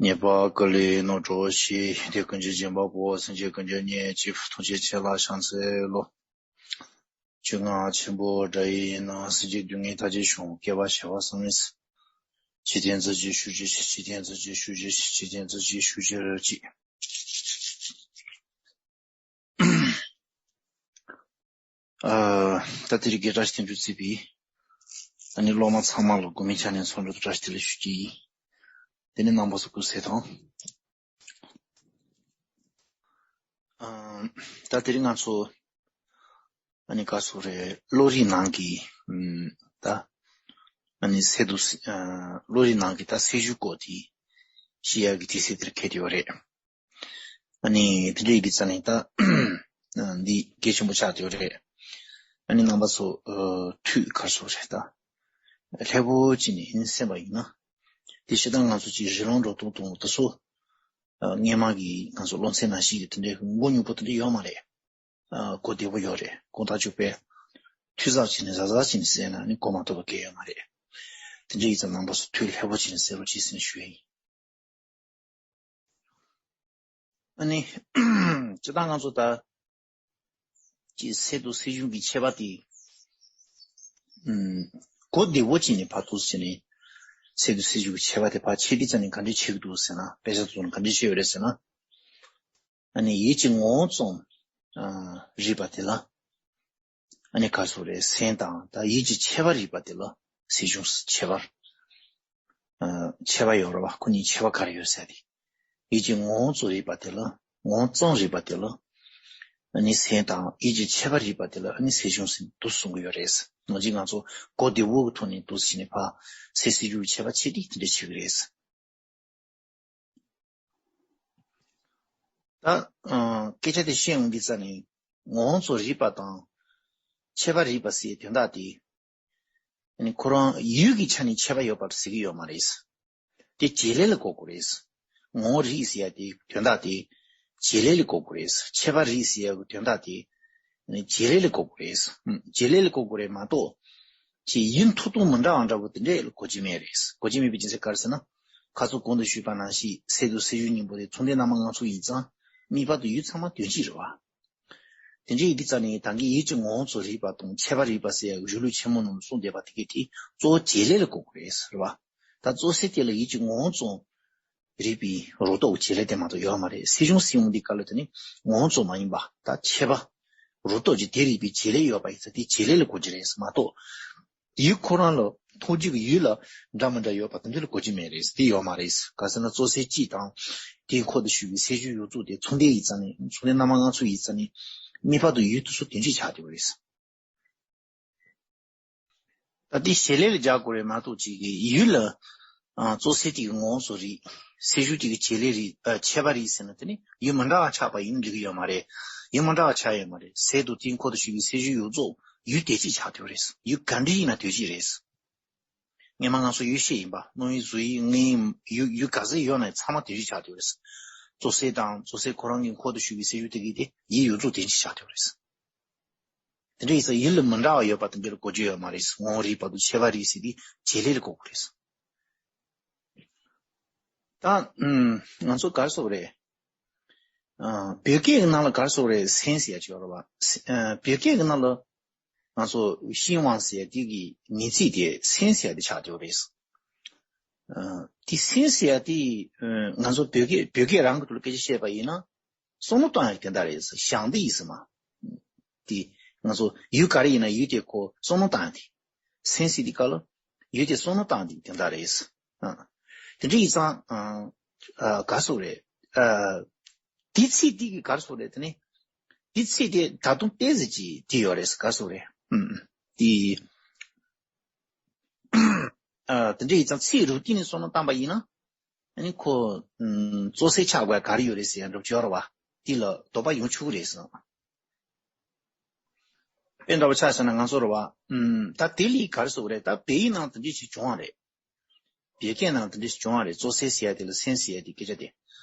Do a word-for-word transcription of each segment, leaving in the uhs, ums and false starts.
ཉེས་པ་ཀུན་ལས་རྣམ་གྲོལ་ཞིང་། སྡིག་ཀུན་གྱི་སྦྱིན་པ་སྤོང་། སེམས་ཅན་ཀུན་གྱི་གཉེན་གཅིག་ཐམས་ཅད་མཁྱེན་པ་ཤིན་ཏུ་ནས་རློམ། ཆོས་རྔ་ཆེན་པོ་སྒྲ་ཡི་ནང་། སེམས་ཅན་སྡུག་བསྔལ་མཐའ་ཡས་བྱང་། བསྐལ་པ་བྱེ་བ་གསུམ་ནས། འཇིག་རྟེན་གྱི་ཕྱོགས་བཅུ་ཞིག་འཇིག་རྟེན་གྱི་ཕྱོགས་བཅུ་ཞིག་འཇིག་རྟེན་གྱི་ཕྱོགས་བཅུ་ཅིག་ཨ། ད་དེ་རིང་གི་བཀྲ་ཤིས་ཐེངས་དྲུག་བརྩིས་པའི་ཨ་ནི་སློབ་མ་ཚང་མ་ལ་དགོན་པའི་ཆ་ནས་ཚོགས་འདུ་དང་བཀྲ་ཤིས་བདེ་ལེགས་ཞུ་རྒྱུ་ཡིན། དེ་ནས་རྣམ་པ་ཚོ་སྐུ་གཟུགས་གསལ་ཐང་། ཨ། ད་དེ་རིང་ང་ཚོ་ཨ་ནི་ག་ཚོད་རེད། བློ་རིག་ནང་གི་ཨམ། ད་ཨ་ནི་སད་དུ་ཨ། བློ་རིག་ནང་གི་ད་སད་གཞུང་སྐོར་དེ་བཤད་ཡག་གི་དུས་ཚོད་དེར་འཁེལ་ཡོད་རེད། ཨ་ནི་དེ་འདྲ་ཡིན་དུས་ཙ་ནས་ད་འདི་གལ་ཆེན་པོ་ཆགས་བསྡད་ཡོད་རེད། ཨ་ནི་རྣམ་པ་ཚོ་ཨ། ཐུགས་ག་ཚོད་རེད། ད་ལྷོད་པོ་བྱས་ནས་ཨ་ནི་གསན་པ་ཡིན་ན། དེ་སྤྱིར་བཏང་ང་ཚོ་ཅིག་རི་ལུང་འགྲོ་སྟངས་དང་དེ་ཚོ་ཨ། སྔོན་མ་གི་ང་ཚོ་སློབ་ཚན་ནང་བཞིན་གྱི་དེ་འདྲའི་མགོ་རྙོག་པོ་དེ་འདྲ་ཡོད་མ་རེད། ཨ། གོ་བདེ་པོ་ཡོད་རེད། གོ་ཐག་ཆོད་པས། འཐུས་ཚབ་བྱས་ནས་གཟབ་གཟབ་བྱས་ནས་གསན་ན་ནི་གོ་མ་ཐུབ་པ་གང་ཡང་ཡོད་མ་རེད། དེ་འདྲ་ཡིན་ཙང་རྣམ་པ་ཚོ་ཐུགས་ལྷོད་པོ་བྱས་ནས་གསན་རོགས་གྱིས་ཟེར་ནས་ཞུ་ཡ་ཡིན། ཨ་ནི་སྤྱིར་བཏང་ང་ཚོ་ད་ཀྱི་སད་དུ་སད་གཞུང་གི་ཁྱད་པར་དེ། ཨམ། གོ་བདེ་པོ་བྱས་ནས་ཕར་ཐུགས་བྱས་ནས་སད་དུ་སད་གཞུང་གི་ཁྱད་པར་དེ་ཕར་ཕྱེ་དུས་ཙ་ནས་ག་འདྲས་ཕྱེ་གི་འདུག་ཟེར་ན། དཔེ་ཆ་ཚོ་ནང་ག་འདྲས་ཕྱེ་ཡོད་རེད་ཟེར་ན། ཨ་ནི་ཡིད་ཀྱི་ངོ་བོ་ཙམ་ཨ། རིག་པ་དེ་ལ་ཨ་ནི་ག་ཚོད་རེད། སེམས་དང་ད་ཡིད་ཀྱི་ཁྱད་པར་རིག་པ་དེ་ལ་སད་གཞུང་ཁྱད་པར། ཨ། ཁྱད་པར་ཡོད་རེད་བ། ཁོ་གཉིས་ཁྱད་པར་ག་རེ་ཡོད་ཟེར་ཏེ། ཡིད་ཀྱི་ངོ་བོ་ཙམ་རིག་པ་དེ་ལ། ངོ་བོ་ཙམ་རིག་པ་དེ་ལ་ཨ་ནི་སེམས་དང་ཡིད་ཀྱི་ཁྱད་པར་རིག་པ་དེ་ལ་ཨ་ནི་སད་གཞུང་ཟེར་འདུག་གསུང་གི་ཡོད་རེད། ནང་བཞིན་ང་ཚོ་གོ་བདེ་པོ་གི་ཐོག་ནས་འདུག་ཟེར་ནས་ཕར་སད་སད་གཞུང་གི་ཁྱད་པར་ཕྱེ་དེ་དེ་འདྲ་བྱེད་ཀྱི་རེད། ད་ཨ། སྐད་ཆ་དེ་བཤད་འོང་དུས་ཙ་ནས་ངོ་བོ་ཙམ་རིག་པ་དང་ཁྱད་པར་རིག་པ་ཟེར་དོན་དག་དེ། ཨ་ནི་ཁོ་རང་ཡུལ་གྱི་ཆ་ནས་ཁྱད་པར་ཡོད་པར་ཟེར་གྱི་ཡོད་མ་རེད། དེ་བྱེད་ལས་ལ་གོ་དགོས་རེད། ངོ་བོ་རིག་ཟེར་ཡ་དེ་དོན་དག་དེ་བྱེད་ལས་ལ་གོ་དགོས་རེད། ཁྱད་པར་རིག་ཟེར་ཡ་གི་དོན་དག་དེ་ཨ་ནི་བྱེད་ལས་ལ་གོ་དགོས་རེད། ཨ། བྱེད་ལས་ལ་གོ་དགོས་རེད་མ་གཏོགས། ཅིག་ཡུལ་མཐོ་དོན་མི་འདྲ་བ་འདྲ་པོ་དེ་འདྲས་ལ་གོ་གི་མེད་རེད། གོ་གི་མེད་པའི་རྒྱུ་མཚན་ག་རེ་ཟེར་ན། ཁ་སང་གོང་དུ་ཞུས་པ་ནང་བཞིན་སད་དུ་སད་གཞུང་གཉིས་པོ་དེ་མཚུངས་ལྡན་རྣམ་པ་སྣ་ཚོགས་ཡིན་ཙང་། དམིགས་པ་དང་ཡུལ་ཚང་མ་དོན་གཅིག་རེད་བ། དེ་འདྲ་ཡིན་དུས་ཙ་ནས་ད་གིན་ཡིད་ཀྱི་ངོ་བོ་ཙམ་རིག་པ་དང་ཁྱད་པར་རིག་པ་ཟེར་ཡ་གི་གཞུང་ལུགས་ཆེན་མོ་ནང་ལ་གསུངས་བསྡད་པ་དེ་གས་དེ་གཙོ་བོ་བྱེད་ལས་ལ་གོ་དགོས་རེད་ཟེར་བ། ད་གཙོ་ཆེ་དེ་ལ་ཡིད་ཀྱི་ངོ་བོ་ཙམ་རིག་པའི་རོ་ཏོག་བྱེད་ལས་དེ་མ་གཏོགས་ཡོད་མ་རེད། སད་གཞུང་ཟེར་འོང་དུས་སྐབས་ལ་དེ་ནི་ངོ་བོ་ཙམ་མ་ཡིན་པ། ད་ཁྱད་པར་རོ་ཏོག་ཅིག་དེ་རིག་པའི་བྱེད་ལས་ཡོད་པ་ཡིན་ཙང་དེ་བྱེད་ལས་ལ་གོ་རྒྱུ་རེད་མ་གཏོགས། ཡུལ་ཁོ་རང་ལ་མཐོང་རྒྱུ་གི་ཡུལ་ལ་འདྲ་མི་འདྲ་ཡོད་པ་དེ་འདྲ་ལ་གོ་རྒྱུ་མེད་རེད། དེ་ཡོད་མ་རེད། ག་ཟེར་ན་གཙོ་ཆེ་གཅིག་དང་། དེའི་འཁོར་དུ་ཞུགས་པའི་སད་གཞུང་ཡོངས་རྫོགས་དེ་མཚུངས་ལྡན་ཡིན་ཙང་ནི། མཚུངས་ལྡན་རྣམ་པ་སྣ་ཚོགས་ཡིན་ཙང་ནི། དམིགས་པ་དང་ཡུལ་དེ་ཚོ་དོན་གཅིག་ཆགས་བསྡད་པ་རེད། ད་དེ་བྱེད་ལས་ལ་སྦྱར་དགོས་རེད་མ་གཏོགས་ཅིག་གི་ཡུལ་ལ་ཨ། གཙོ་ཆེ་དེ་གི་ངོ་བོ་ཙམ་རིག། སད་གཞུང་དེ་གི་བྱེད་ལས་རིག། ཨ། ཁྱད་པར་རིག་ཟེར་ན་དེ་ནི་ཡུལ་མི་འདྲ་བ་ཆགས་པ་ཡིན་འགྲིག་གི་ཡོད་མ་རེད། ཡུལ་མི་འདྲ་བ་ཆགས་ཡོད་མ་རེད། སད་དང་དེའི་འཁོར་དུ་ཞུགས་པའི་སད་གཞུང་ཡོངས་རྫོགས་ཡུལ་དེ་གཅིག་ཆགས་བསྡད་པ་རེད། ཡུལ་ག་འདྲ་ཡིན་ན་དེ་གཅིག་རེད། སྔོན་མ་ང་ཚོ་ཡུལ་ཤེས་ཡིན་པ། རྣམ་དབྱེ་གཟུགས་དབྱིབས་ངེས་ཡུལ། ཡུལ་ག་ཚོད་ཡོད་ན་ཚང་མ་དེ་གཅིག་ཆགས་བསྡད་པ་རེད། གཙོ་ཆེ་དང་གཙོ་ཆེ་ཁོ་རང་གི་འཁོར་དུ་ཞུགས་པའི་སད་གཞུང་དེ་གི་དེ་ཡུལ་ཡོངས་རྫོགས་དེ་གཅིག་ཆགས་བསྡད་པ་རེད། དེ་འདྲ་ཡིན་ཙང་ཡུལ་ལ་མི་འདྲ་བ་ཡོད་པ་དེ་འདྲ་ལ་གོ་རྒྱུ་ཡོད་མ་རེད། ངོ་བོ་རིག་པ་དང་ཁྱད་པར་རིག་ཟེར་དེ་བྱེད་ལས་ལ་གོ་དགོས་རེད། ད་ཨུམ། ང་ཚོ་ག་རེ་ཟེར་དགོས་རེད། ཨ། བོད་སྐད་ཀྱི་ནང་ལ་ག་རེ་ཟེར་དགོས་རེད། སེམས་ཟེར་ཡ་ཅིག་ཡོད་རེད་བ། ཨ། བོད་སྐད་ཀྱི་ནང་ལ་ང་ཚོ་ཤིན་ཝང་ཟེར་ཡ་དེ་གི་ངེས་ཚིག་དེ་སེམས་ཟེར་ཡ་དེ་ཆགས་བསྡད་ཡོད་རེད། ཨ། དེ་སེམས་ཟེར་ཡ་དེ། ཨ། ང་ཚོ་བོད་སྐད་བོད་སྐད་རང་གི་ཐོག་ལ་སྐད་ཆ་བཤད་པ་ཡིན་ན། བསམ་བློ་བཏང་ཡག་དེ་འདྲ་རེད། བཞག་འདི་ཡིན་ཟེར་མ། དེ་ང་ཚོ་ཡུལ་ག་རེ་ཡིན་ན་ཡུལ་དེ་ཁོ་བསམ་བློ་བཏང་ཡག་དེ། སེམས་ཟེར་དེ་ག་ལ་ཡུལ་དེ་བསམ་བློ་བཏང་དེ་དེ་འདྲ་རེད། ཨ། དེ་འདྲ་ཡིན་ཙང་། ཨ། ཨ། ག་རེ་ཟེར་དགོས་རེད། ཨ། དེ་ཚིག་དེ་གི་ག་རེ་ཟེར་དགོས་རེད། དེ་ནི་དེ་ཚིག་དེ་ད་དུང་ཏོག་ཙམ་ཅིག་དེ་ཡོད་རེད། ག་རེ་ཟེར་དགོས་རེད། ཨུམ། དེ། ཨ། དེ་འདྲ་ཡིན་ཙང་ཚིག་རུ་ཏི་ནས་བསམ་བློ་བཏང་པ་ཡིན་ན། ཨ་ནི་ཁོ། ཨུམ། གཙོ་ཆེ་ཆགས་དགོས་ག་རེ་ཡོད་རེད་ཟེར་ཡ་འདྲ་པོ་ཅིག་ཡོད་རེད་བ། དེ་ལ་དོགས་པ་ཡོང་ཆོག་གི་རེད་ཟེར། དཔེ་འདྲ་པོ་ཆ་བཞག་ན་ང་ཚོ་རེད་བ། ཨུམ། ད་དེ་ལས་ག་རེ་ཟེར་དགོས་རེད། ད་བོད་ཡིག་ནང་དེ་འདྲ་ཞིག་བྱུང་བ་རེད། བོད་སྐད་ནང་དེ་འདྲ་ཞིག་བྱུང་བ་རེད། གཙོ་ཆེ་ཟེར་ཡ་དེ་ལ་སེམས་ཟེར་ཡ་དེ་སྐད་ཆ་དེ།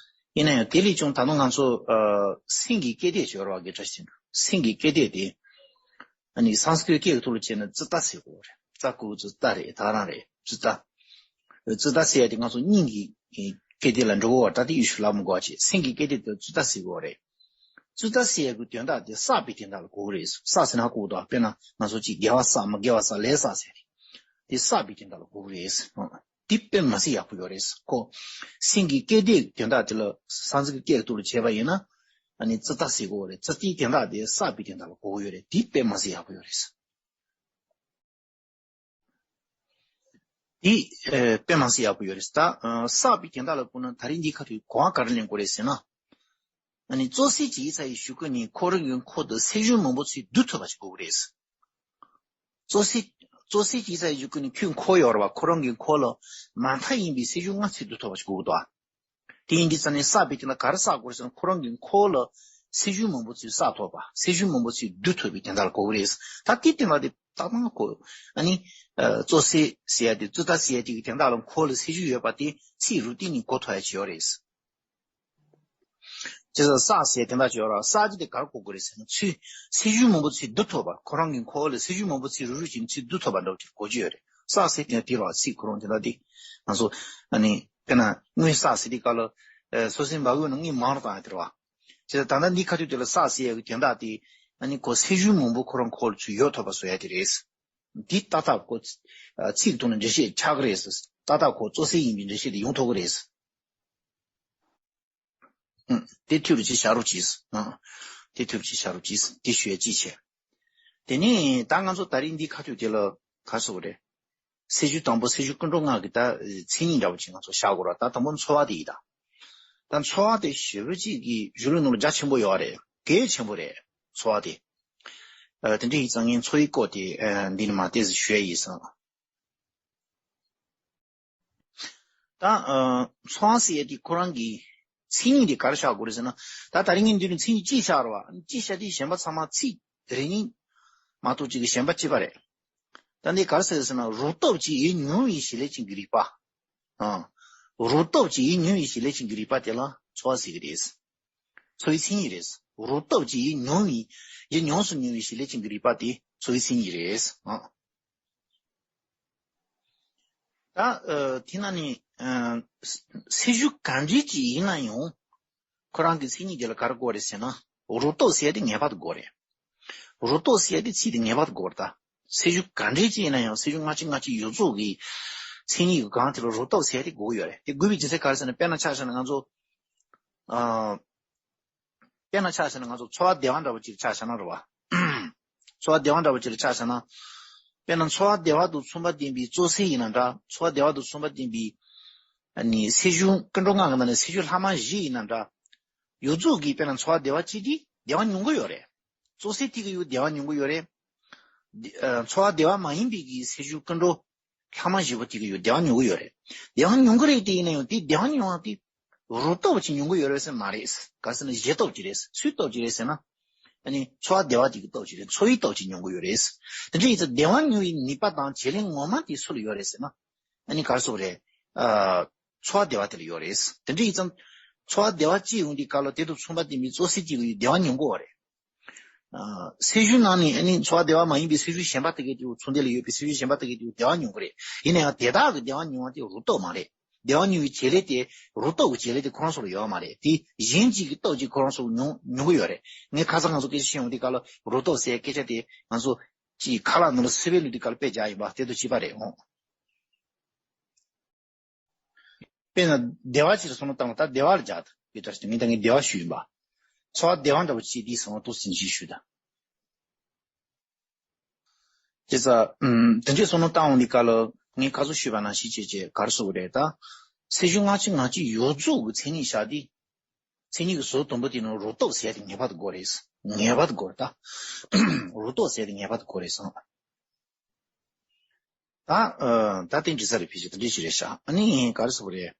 ཡིན་ན་ཡང་དེ་ལས་ཀྱང་ད་དུང་ང་ཚོ། ཨ། སེམས་ཀྱི་སྐད་བརྡ་ཅིག་ཡོད་རེད་བ། དགེ་ཕྲ་ཞིག་འདུག་སེམས་ཀྱི་སྐད་བརྡ་དེ། ཨ་ནི་སཾ་སྐྲྀཏ་སྐད་ཀྱི་ཐོག་ལ་བྱས་ན་ཙི་ཏ་ཟེར་གོ་རེད། ཙ་གུ་ཙི་ཏ་རེད། ད་རང་རེད། ཙི་ཏ། ཙི་ཏ་ཟེར་ཡ་དེ་ང་ཚོ་སྙིང་གི་རྒྱ་ སྐད་བརྡ་ལ་འགྲོ་གི་ཡོད་རེད། ད་དེ་ཡེ་ཤུ་ལབ་མི་དགོས་པ་བྱས། སེམས་ཀྱི་སྐད་བརྡ་དེ་ཙུ་ཏ་ཟེར་གི་ཡོད་རེད། ཙུ་ཏ་ཟེར་ཡག་གི་དོན་དག་དེ་བསགས་པའི་དོན་དག་ལ་གོ་གི་རེད། བསགས་ཟེར་ན་ཧ་གོ་གི་འདུག་དཔེར་ན་ང་ཚོ་གཅིག་དགེ་བ་བསགས་མི་དགེ་བ་བསགས་ལས་བསགས་ཟེར་རེད། དེ་བསགས་པའི་དོན་དག་ལ་གོ་གི་རེད། དེ་དཔེ་མི་སྲིད་ཡག་པོ་ཡོད་རེད། ཁོ་སེམས་ཀྱི་སྐད་བརྡའི་དོན་དག་དེ་ལ་སངས་རྒྱས་ཀྱི་སྐད་ཐོག་ལ་བྱས་པ་ཡིན་ན། ཨ་ནི་ཙུ་ཏ་ཟེར་གི་ཡོད་རེད། ཙུ་ཏའི་དོན་དག་དེ་བསགས་པའི་དོན་དག་ལ་གོ་གི་ཡོད་རེད། དེ་དཔེ་མི་སྲིད་ཡག་པོ་ཡོད་རེད། དེ་ཨ་དཔེ་མི་སྲིད་ཡག་པོ་ཡོད་རེད། ད་ཨ་བསགས་པའི་དོན་དག་ལ་གོ་ན་ད་རིང་འདི་ཁ་ཐུག་གོ་བ་ག་རེ་ལེན་དགོས་རེད་ཟེར་ན། ཨ་ནི་ཙོ་སི་ཅིག་ཡིན་ས་ཡི་གཞུག་གུ་ནས་ཁོ་རང་གི་འཁོར་དུ་སེམས་བྱུང་མང་པོ་ཚུར་བསྡུ་ཐུབ་པ་ཞིག་དགོས་ཀྱི་རེད། ཙོ་སི་ཙོ་སི་ཅིག་ཡིན་ས་ཡི་གཞུག་གུ་ནས་ཁོའི་འཁོར་ཡོད་རེད་བ། ཁོ་རང་གི་འཁོར་ལ་མ་མཐའ་ཡིན་པའི་སེམས་བྱུང་ལྔ་ཚུར་བསྡུ་ཐུབ་པ་ཞིག་དགོས་ཀྱི་འདུག་དེ་ཡིན་དུས་ཙང་ནས་བསགས་པའི་དོན་དག་ག་རེ་བསགས་དགོས་རེད་ཟེར་ན། ཁོ་རང་གི་འཁོར་ལ་སེམས་བྱུང་མང་པོ་ཚུར་བསགས་ཐུབ་པ། སེམས་བྱུང་མང་པོ་ཚུར་བསྡུ་ཐུབ་པའི་དོན་དག་ལ་གོ་གི་རེད། ད་དེ་དོན་དག་དེ་ཏག་ཏག་གོ། ཨ་ནི་ཨ་ཙོ་སི་ཟེར་ཡ་དེ་ཙུ་ཏ་ཟེར་ཡ་དེ་གི་དོན་དག་ལ་འཁོར་ལ་སེམས་བྱུང་ཡོད་པ་དེ་ཚིག་རུ་ཏི་ནས་གོ་ཐུབ་ཡ་ཅིག་ཡོད་རེད། ཅེས་བསགས་ཟེར་དེ་འདྲ་ཅིག་ཡོད་ར། བསགས་ཀྱི་དེ་གར་གོ་དགོས་རེད་ཟེར་ན། ཚུར་སེམས་བྱུང་མང་པོ་ཚུར་བསྡུ་ཐུབ་པ། ཁོ་རང་གི་འཁོར་ལ་སེམས་བྱུང་མང་པོ་ཚུར་རུ་རུ་བྱས་ནས་ཚུར་བསྡུ་ཐུབ་པ་འདྲ་བོ་ཅིག་གོ་རྒྱུ་ཡོད་རེད། བསགས་ཟེར་དེ་དེ་ར་བ། ཚིག་ཁོ་རང་དེ་འདྲ་དེ་ང་ཚོ་ཨ་ནི་དཔེར་ན་དངོས་བསགས་ཟེར་དེ་ག་ལ་ཨ་སོ་སོའི་འབའ་གོས་ནང་དངོས་མང་རུ་བཏང་ཡ་དེ་ར་བ། ཅེས་ད་ལྟ་འདི་ཁ་ཐུག་དེ་ལ་བསགས་ཟེར་ཡ་གི་དོན་དག་དེ་ཨ་ནི་ཁོ་སེམས་བྱུང་མང་པོ་ཁོ་རང་འཁོར་ལ་ཚུར་ཡོད་ཐུབ་པ་བཟོ་ཡ་དེ་རེད། འདི་ཏག་ཏག་ཁོ་ཚིག་ཐོག་ནས་འགྲེལ་བཤད་ཆགས་ཀྱི་རེད། ཏག་ཏག་ཁོ་ཙོ་སི་ཡིན་པའི་འགྲེལ་བཤད་དེ་ཡོང་ཐུབ་ཀྱི་རེད། ཨང་། དེ་ཐུབ་རུ་ཅིག་བྱ་རོགས་གྱིས། ཨང་། དེ་ཐུབ་ཅིག་བྱ་རོགས་གྱིས། དེ་ཞུ་ཡ་ཅིག་བྱས། དེ་ནས་ད་ང་ཚོ་ད་རིང་འདི་ཁ་ཐུག་དེ་ལ་ག་རེ་ཟེར་དགོས་རེད། སེམས་བྱུང་དང་པོ་སེམས་བྱུང་ཀུན་འགྲོ་ལྔ་གི་ད་མཚན་ཉིད་འདྲ་བོ་ཅིག་ང་ཚོ་བཞག་དགོས་ར། ད་དང་པོ་ཚོར་བ་དེ་ཡིན་ད། ད་ཚོར་བ་དེ་ཞེ་པོ་ཅིག་གི་གཞུང་ལུགས་ནང་ལ་རྒྱ་ཆེན་པོ་ཡོད་རེད། གལ་ཆེན་པོ་རེད། ཚོར་བ་དེ། ཨ་དེ་འདྲ་ཡིན་ཙང་ངས་ཚོར་བའི་སྐོར་དེ་ཨ་འདི་ནས་མར་ཏོག་ཙམ་ཞུ་ཡ་ཡིན་ཙང་། ད་ཨ་ཚོར་བ་ཟེར་ཡ་དེ་ཁོ་རང་གི་མཚན་ཉིད་དེ་ག་རེ་བཞག་དགོས་རེད་ཟེར་ན། ད་ད་རིང་ངས་འདི་ནས་མཚན་ཉིད་གཅིག་བཞག་རེད་བ། གཅིག་བཞག་དེ་གཞན་པ་ཚང་མ་ཚིག་རེ་གཉིས་མ་གཏོགས་གཅིག་གི་གཞན་པ་གཅིག་པ་རེད། ད་འདི་ག་རེ་ཟེར་ཟེར་ན། རུ་སྟོབས་ཀྱིས་ཡིད་མྱོང་བའི་བྱེད་ལས་ཅན་གྱི་རིག་པ། ཨ། རུ་སྟོབས་ཀྱིས་ཡིད་མྱོང་བའི་བྱེད་ལས་ཅན་གྱི་རིག་པ་དེ་ལ་ཚོར་བ་ཟེར་གྱི་རེད། ཚོར་བའི་མཚན་ཉིད་རེད། རུ་སྟོབས་ཀྱིས་ཡིད་མྱོང་བའི། ཡིད་མྱོང་སུ་མྱོང་བའི་བྱེད་ལས་ཅན་གྱི་རིག་པ་དེ་ཚོར་བའི་མཚན་ཉིད་རེད། ཨ། ད་ཨ་དེ་ན་ནི་ཨ་སེམས་བྱུང་ག་འདྲ་ཅིག་ཡིན་ན་ཡང་། ཁོ་རང་གི་མཚན་ཉིད་དེ་ལ་ག་རེ་དགོས་རེད་ཟེར་ན། རུ་སྟོབས་ཟེར་ཡ་དེ་ངེས་པར་དུ་དགོས་རེད། རུ་སྟོབས་ཟེར་ཡ་དེ་ཚིག་དེ་ངེས་པར་དུ་དགོས་རེད་ད། སེམས་བྱུང་ག་འདྲ་ཅིག་ཡིན་ན་ཡང་། སེམས་བྱུང་ལྔ་གཅིག་ལྔ་གཅིག་ཡོངས་རྫོགས་ཀྱི་མཚན་ཉིད་ཀྱི་སྒང་དེ་ལ་རུ་སྟོབས་ཟེར་ཡ་དེ་དགོས་ཀྱི་ཡོད་རེད། དེ་དགོས་པའི་རྒྱུ་མཚན་ག་རེ་ཟེར་ན། དཔེར་ན་ཆ་བཞག་ན་ང་ཚོ་ཨ། དཔེར་ན་ཆ་བཞག་ན་ང་ཚོ་ཚོར་བ་བདེ་བ་འདྲ་བོ་ཅིག་ཆ་བཞག་ན་རེད་བ། ཚོར་བ་བདེ་བ་འདྲ་བོ་ཅིག་ལ་ཆ་བཞག་ན། དཔེར་ན་ཚོར་བ་བདེ་བ་དང་མཚུངས་པ་ལྡན་པའི་ཙོ་སི་ཡིན་ན་འདྲ། ཚོར་བ་བདེ་བ་དང་མཚུངས་པ་ལྡན་པའི་ཨ་ནི་སེམས་བྱུང་ཀུན་འགྲོ་ལྔ་གི་ནང་ནས་སེམས་བྱུང་ལྷག་མ་བཞི་ཡིན་ན་འདྲ། ཡོངས་རྫོགས་ཀྱིས་དཔེར་ན་ཚོར་བ་བདེ་བ་གཅིག་དེ་བདེ་བ་མྱོང་གི་ཡོད་རེད། ཙོ་སི་དེ་གི་ཡང་བདེ་བ་མྱོང་གི་ཡོད་རེད། འདི་ཨ་ཚོར་བ་བདེ་བ་མ་ཡིན་པའི་གི་སེམས་བྱུང་ཀུན་འགྲོ་ལྷག་མ་བཞི་པོ་དེ་གི་ཡང་བདེ་བ་མྱོང་གི་ཡོད་རེད། བདེ་བ་མྱོང་གི་རེད་དེ། ཡིན་ན་ཡང་དེ་བདེ་བ་མྱོང་བ་དེ་རུ་སྟོབས་ཀྱིས་མྱོང་གི་ཡོད་རེད་ཟེར་མ་རེད། ག་རེ་ཟེར་ན་གཞི་སྟོབས་ཀྱིས་རེད། སུའི་སྟོབས་ཀྱིས་རེད་ཟེར་ན། ཨ་ནི་ཚོར་བ་བདེ་བ་དེ་གི་སྟོབས་ཀྱིས་རེད། ཚོར་བའི་སྟོབས་ཀྱིས་མྱོང་གི་ཡོད་རེད། དེ་འདྲ་ཡིན་ཙང་བདེ་བ་མྱོང་བའི་ནུས་པ་དང་བྱེད་ལས་ངོ་མ་དེ་སུ་ལ་ཡོད་རེད་ཟེར་ན། ཨ་ནི་ག་རེ་ཟེར་དགོས་རེད། ཨ་ཚོར་བ་བདེ་བ་དེ་ལ་ཡོད་རེད། དེ་འདྲ་ཡིན་ཙང་ཚོར་བ་བདེ་བ་སྐྱེ་ཡོང་དུས་སྐབས་ལ་དེ་དང་མཚུངས་པ་ལྡན་པའི་ཙོ་སི་གཅིག་གི་བདེ་བ་མྱོང་གི་ཡོད་རེད། ཨ་སེམས་བྱུང་ནང་ནས་ཨ་ནི་ཚོར་བ་བདེ་བ་མ་ཡིན་པའི་སེམས་བྱུང་གཞན་པ་དེ་གའི་དེའུ་ཚོར་འདི་ལ་ཡོད་པའི་སེམས་བྱུང་གཞན་པ་དེ་གའི་དེའུ་བདེ་བ་མྱོང་གི་རེད། ཡིན་ན་ཡང་དེ་དག་གི་བདེ་བ་མྱོང་བ་དེ་རུ་སྟོབས་མ་རེད། བདེ་བ་མྱོང་བའི་བྱེད་ལས་དེ། རུ་སྟོབས་ཀྱི་བྱེད་ལས་དེ་ཁོ་རང་ཚོ་ལ་ཡོད་མ་རེད། དེ་གཞན་གཅིག་གི་སྟོབས་ཀྱིས་ཁོ་རང་ཚོ་མྱོང་མྱོང་གི་ཡོད་རེད། ངས་ཁ་སང་ང་ཚོ་སྐད་ཆ་བཤད་ཡོང་དུས་སྐབས་ལ་རུ་སྟོབས་ཟེར་སྐད་ཆ་དེ་ང་ཚོ་གཅིག་ཁ་ལག་ནང་ལ་སི་པན་བླུགས་དུས་སྐབས་ལ་དཔེ་བཞག་ཡིན་པ་དེ་དང་གཅིག་པ་རེད་འོང་། དཔེར་ན་བདེ་བ་ཅིག་ལ་བསམ་བློ་བཏང་བ། ད་བདེ་བ་ལ་སྦྱར་ད། དེ་ལྟར་བྱས་ངས་ད་ངས་བདེ་བ་ཞུས་ཡིན་པ། ཚོར་བ་བདེ་བ་འདྲ་བོ་ཅིག་དེའི་བསམ་བློ་ཏོག་ཙམ་ཞིག་ཞུས་ད། བྱས་ཙང་། ཨམ། དེ་འདྲའི་བསམ་བློ་བཏང་འོང་དུས་སྐབས་ལ་ངས་ཁ་སང་ཞུས་པ་ནང་བཞིན་བྱས་བྱས་ག་རེ་ཟེར་དགོས་རེད་ད། སེམས་བྱུང་ལྔ་གཅིག་ལྔ་གཅིག་ཡོངས་རྫོགས་ཀྱི་མཚན་ཉིད་བཞག་དུས། མཚན་ཉིད་ཀྱི་ཟུར་དུམ་བུ་དེ་ནང་རུ་སྟོབས་ཟེར་ཡ་དེ་ངེས་པར་དུ་དགོས་རེད། ངེས་པར་དུ་དགོས་རེད་ད། རུ་སྟོབས་ཟེར་ཡ་དེ་ངེས་པར་དུ་དགོས་རེད་བསམ། ད་ཨ་ད་དེ་འདྲ་ས་རེད། ཕལ་ཆེར་དེ་འདྲ་ཞིག་རེད་ཤག་ཨ་ནི་ག་རེ་ཟེར་དགོས་རེད།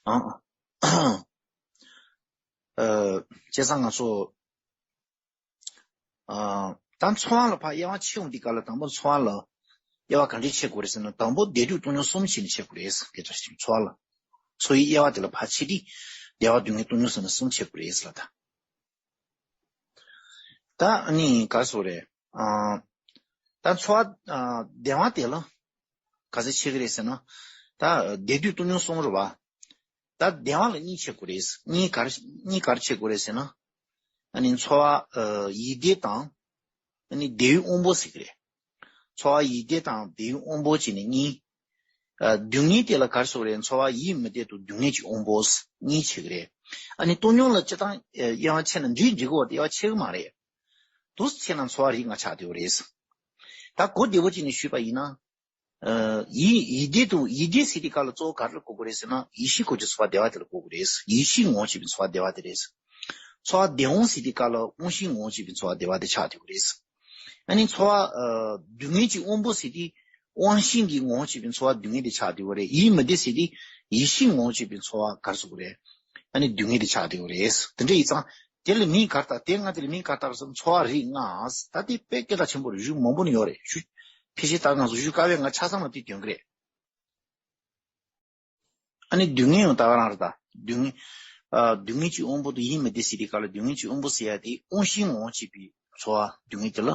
ཨ། ཨ། བྱས་ཙང་ང་ཚོ། ཨ། ད་ཚོར་བ་ལ་ཕར་དབྱེ་བ་ཕྱེ་ཡོང་དུས་སྐབས་ལ་དང་པོ་ཚོར་བ་ལ་དབྱེ་བ་ག་འདྲས་ཕྱེ་དགོས་རེད་ཟེར་ན། དང་པོ་བདེ་སྡུག་སྟོང་ཉུང་གསུམ་བྱས་ནས་ཕྱེ་དགོས་རེད་ཟེར། དེ་ལྟར་ཞིག་ཚོར་བ་ལ། ཚོར་བའི་དབྱེ་བ་དེ་ལ་ཕར་ཕྱེ་དུས་བདེ་བ་སྡུག་བསྔལ་སྟོང་ཉུང་ཟེར་ནས་གསུམ་ཕྱེ་དགོས་རེད་ཟེར་ལ་ད། ད་ནི་ག་རེ་ཟེར་དགོས་རེད། ཨ། ད་ཚོར་བ་ཨ་བདེ་བ་དེ་ལ་ག་ཚོད་ཕྱེ་གི་རེད་ཟེར་ན། ད་བདེ་སྡུག་སྟོང་ཉུང་གསུམ་རེད་བ། ད་བདེ་བ་ལ་གཉིས་ཕྱེ་དགོས་རེད། གཉིས་ག་རེ་གཉིས་ག་རེ་ཕྱེ་དགོས་རེད་ཟེར་ན། ཨ་ནི་ཚོར་བ་ཨ་ཡིད་བདེ་དང་། ཨ་ནི་བདེ་བའི་དབང་པོ་ཟེར་གི་རེད། ཚོར་བ་ཡིད་བདེ་དང་བདེ་བའི་དབང་པོ་བྱས་ནས་གཉིས། ཨ་སྡུག་བསྔལ་དེ་ལ་ག་རེ་ཟེར་གི་རེད། ཚོར་བ་ཡིད་མི་བདེ་དང་སྡུག་བསྔལ་གྱི་དབང་པོ་གཉིས་ཕྱེ་གི་རེད། ཨ་ནི་བཏང་སྙོམས་ལ་སྤྱིར་བཏང་དབྱེ་བ་ཕྱེ་ན་འདིའི་འགྲིག་གི་བ་དེ་དབྱེ་བ་ཕྱེ་གི་མ་རེད། དུས་ཕྱེ་ན་ཚོར་བ་རིགས་ལྔ་ཆགས་བསྡད་ཡོད་རེད། ད་གོ་བདེ་བོ་བྱས་ནས་ཞུས་པ་ཡིན་ན། ཡིད་ཡིད་བདེ་དང་ཡིད་བདེ་ཟེར་དུས་སྐབས་ལ་གཙོ་བོ་ག་རེ་གོ་དགོས་རེད་ཟེར་ན། ཡིད་ཤེས་སྐོར་གྱི་ཚོར་བ་བདེ་བ་དེ་ལ་གོ་དགོས་རེད། ཡིད་ཤེས་ངོ་བོར་གྱུར་པའི་ཚོར་བ་བདེ་བ་དེ་རེད། ཚོར་བ་བདེ་དབང་ཟེར་དུས་སྐབས་ལ་དབང་ཤེས་ངོ་བོར་གྱུར་པའི་ཚོར་བ་བདེ་བ་དེ་ཆགས་བསྡད་ཡོད་རེད། ཨ་ནི་ཚོར་བ་སྡུག་བསྔལ་གྱི་དབང་པོ་ཟེར་དུས་དབང་ཤེས་ཀྱི་ངོ་བོར་གྱུར་པའི་ཚོར་བ་སྡུག་བསྔལ་དེ་ཆགས་བསྡད་ཡོད་རེད། ཡིད་མི་བདེ་ཟེར་དུས་ཡིད་ཤེས་ངོ་བོར་གྱུར་པའི་ཚོར་བ་ག་རེ་ཟེར་དགོས་རེད། ཨ་ནི་སྡུག་བསྔལ་དེ་ཆགས་བསྡད་ཡོད་རེད། དེ་འདྲ་ཡིན་ཙང་། དེ་ལ་མིང་ག་རེ་བཏགས། དེ་ང་དེ་ལ་མིང་ག་རེ་བཏགས་ཟེར་ན། ཚོར་བ་རིགས་ལྔ། ད་དེ་དཔེ་སྐད་གྲགས་ཆེན་པོ་རེད། ཞུ་མང་པོ་ནས་ཡོད་རེད། ཞུ་ཕལ་ཆེར་ད་ང་ཚོ་ཞུ་དཀའ་བས་ང་ཆ་ཚང་ལ་དེ་འདོན་གི་རེད། ཨ་ནི་སྡུག་བསྔལ་ཡང་ད་ག་རང་རེད་ད། སྡུག་བསྔལ། ཨ་སྡུག་བསྔལ་གྱི་དབང་པོ་དང་ཡིད་མི་བདེ་ཟེར་དུས་སྐབས་ལ་སྡུག་བསྔལ་གྱི་དབང་པོ་ཟེར་ཡ་དེ་དབང་ཤེས་ངོ་བོར་གྱུར་པའི་ཚོར་བ་སྡུག་བསྔལ་དེ་ལ་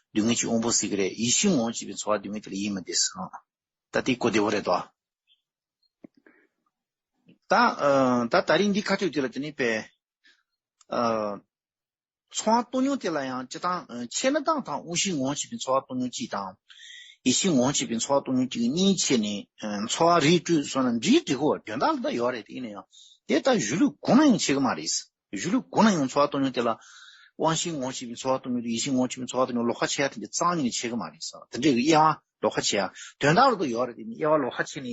སྡུག་བསྔལ་གྱི་དབང་པོ་ཟེར་གི་རེད། ཡིད་ཤེས་ངོ་བོར་གྱུར་པའི་ཚོར་བ་སྡུག་བསྔལ་དེ་ལ་ཡིད་མི་བདེ་ཟེར། ད་དེ་གོ་བདེ་བོ་རེད་དོ། ད་ཨ་ད་ད་རིང་འདི་ཁ་ཐུག་དེ་ལ་དེ་ནི་དཔེ། ཨ་ཚོར་བ་བཏང་སྙོམས་དེ་ལ་ཡང་སྤྱིར་བཏང་ཨ་ཕྱེ་ན་བཏང་དང་། དབང་ཤེས་ངོ་བོར་གྱུར་པའི་ཚོར་བ་བཏང་སྙོམས་གཅིག་དང་། ཡིད་ཤེས་ངོ་བོར་གྱུར་པའི་ཚོར་བ་བཏང་སྙོམས་གཅིག་གཉིས་ཕྱེ་ནས་ཨ་ཚོར་བ་རིགས་དྲུག་བཟོས་ན་འགྲིག་འགྲིག་གོ། དོན་དག་ལ་ད་ཡོད་རེད། དེ་ཡིན་ན་ཡང་དེ་ལྟར་གཞི་ལུགས་གང་ན་ཡང་ཕྱེ་གི་མ་རེད། གཞི་ལུགས་གང་ན་ཡང་ཚོར་བ་བཏང་སྙོམས་དེ་ལ་དབང་ཤེས་ངོ་བོར་གྱུར་པའི་ཚོར་བ་བཏང་སྙོམས་དང་ཡིད་ཤེས་ངོ་བོར་གྱུར་པའི་ཚོར་བ་བཏང་སྙོམས་ལོགས་ཀ་ཕྱེ་ཡ་དེ་འདྲ་རྩ་བ་ཉིད་ནས་ཕྱེ་གི་མ་རེད་ཟེར། དེ་འདྲའི་གི་དབྱེ་བ་ལོགས་ཀ་ཕྱེ་ཡ། དོན་དག་ལ་ད་ཡོད་རེད། དེ་ནི་དབྱེ་བ་ལོགས་ཀ་ཕྱེ་ནས་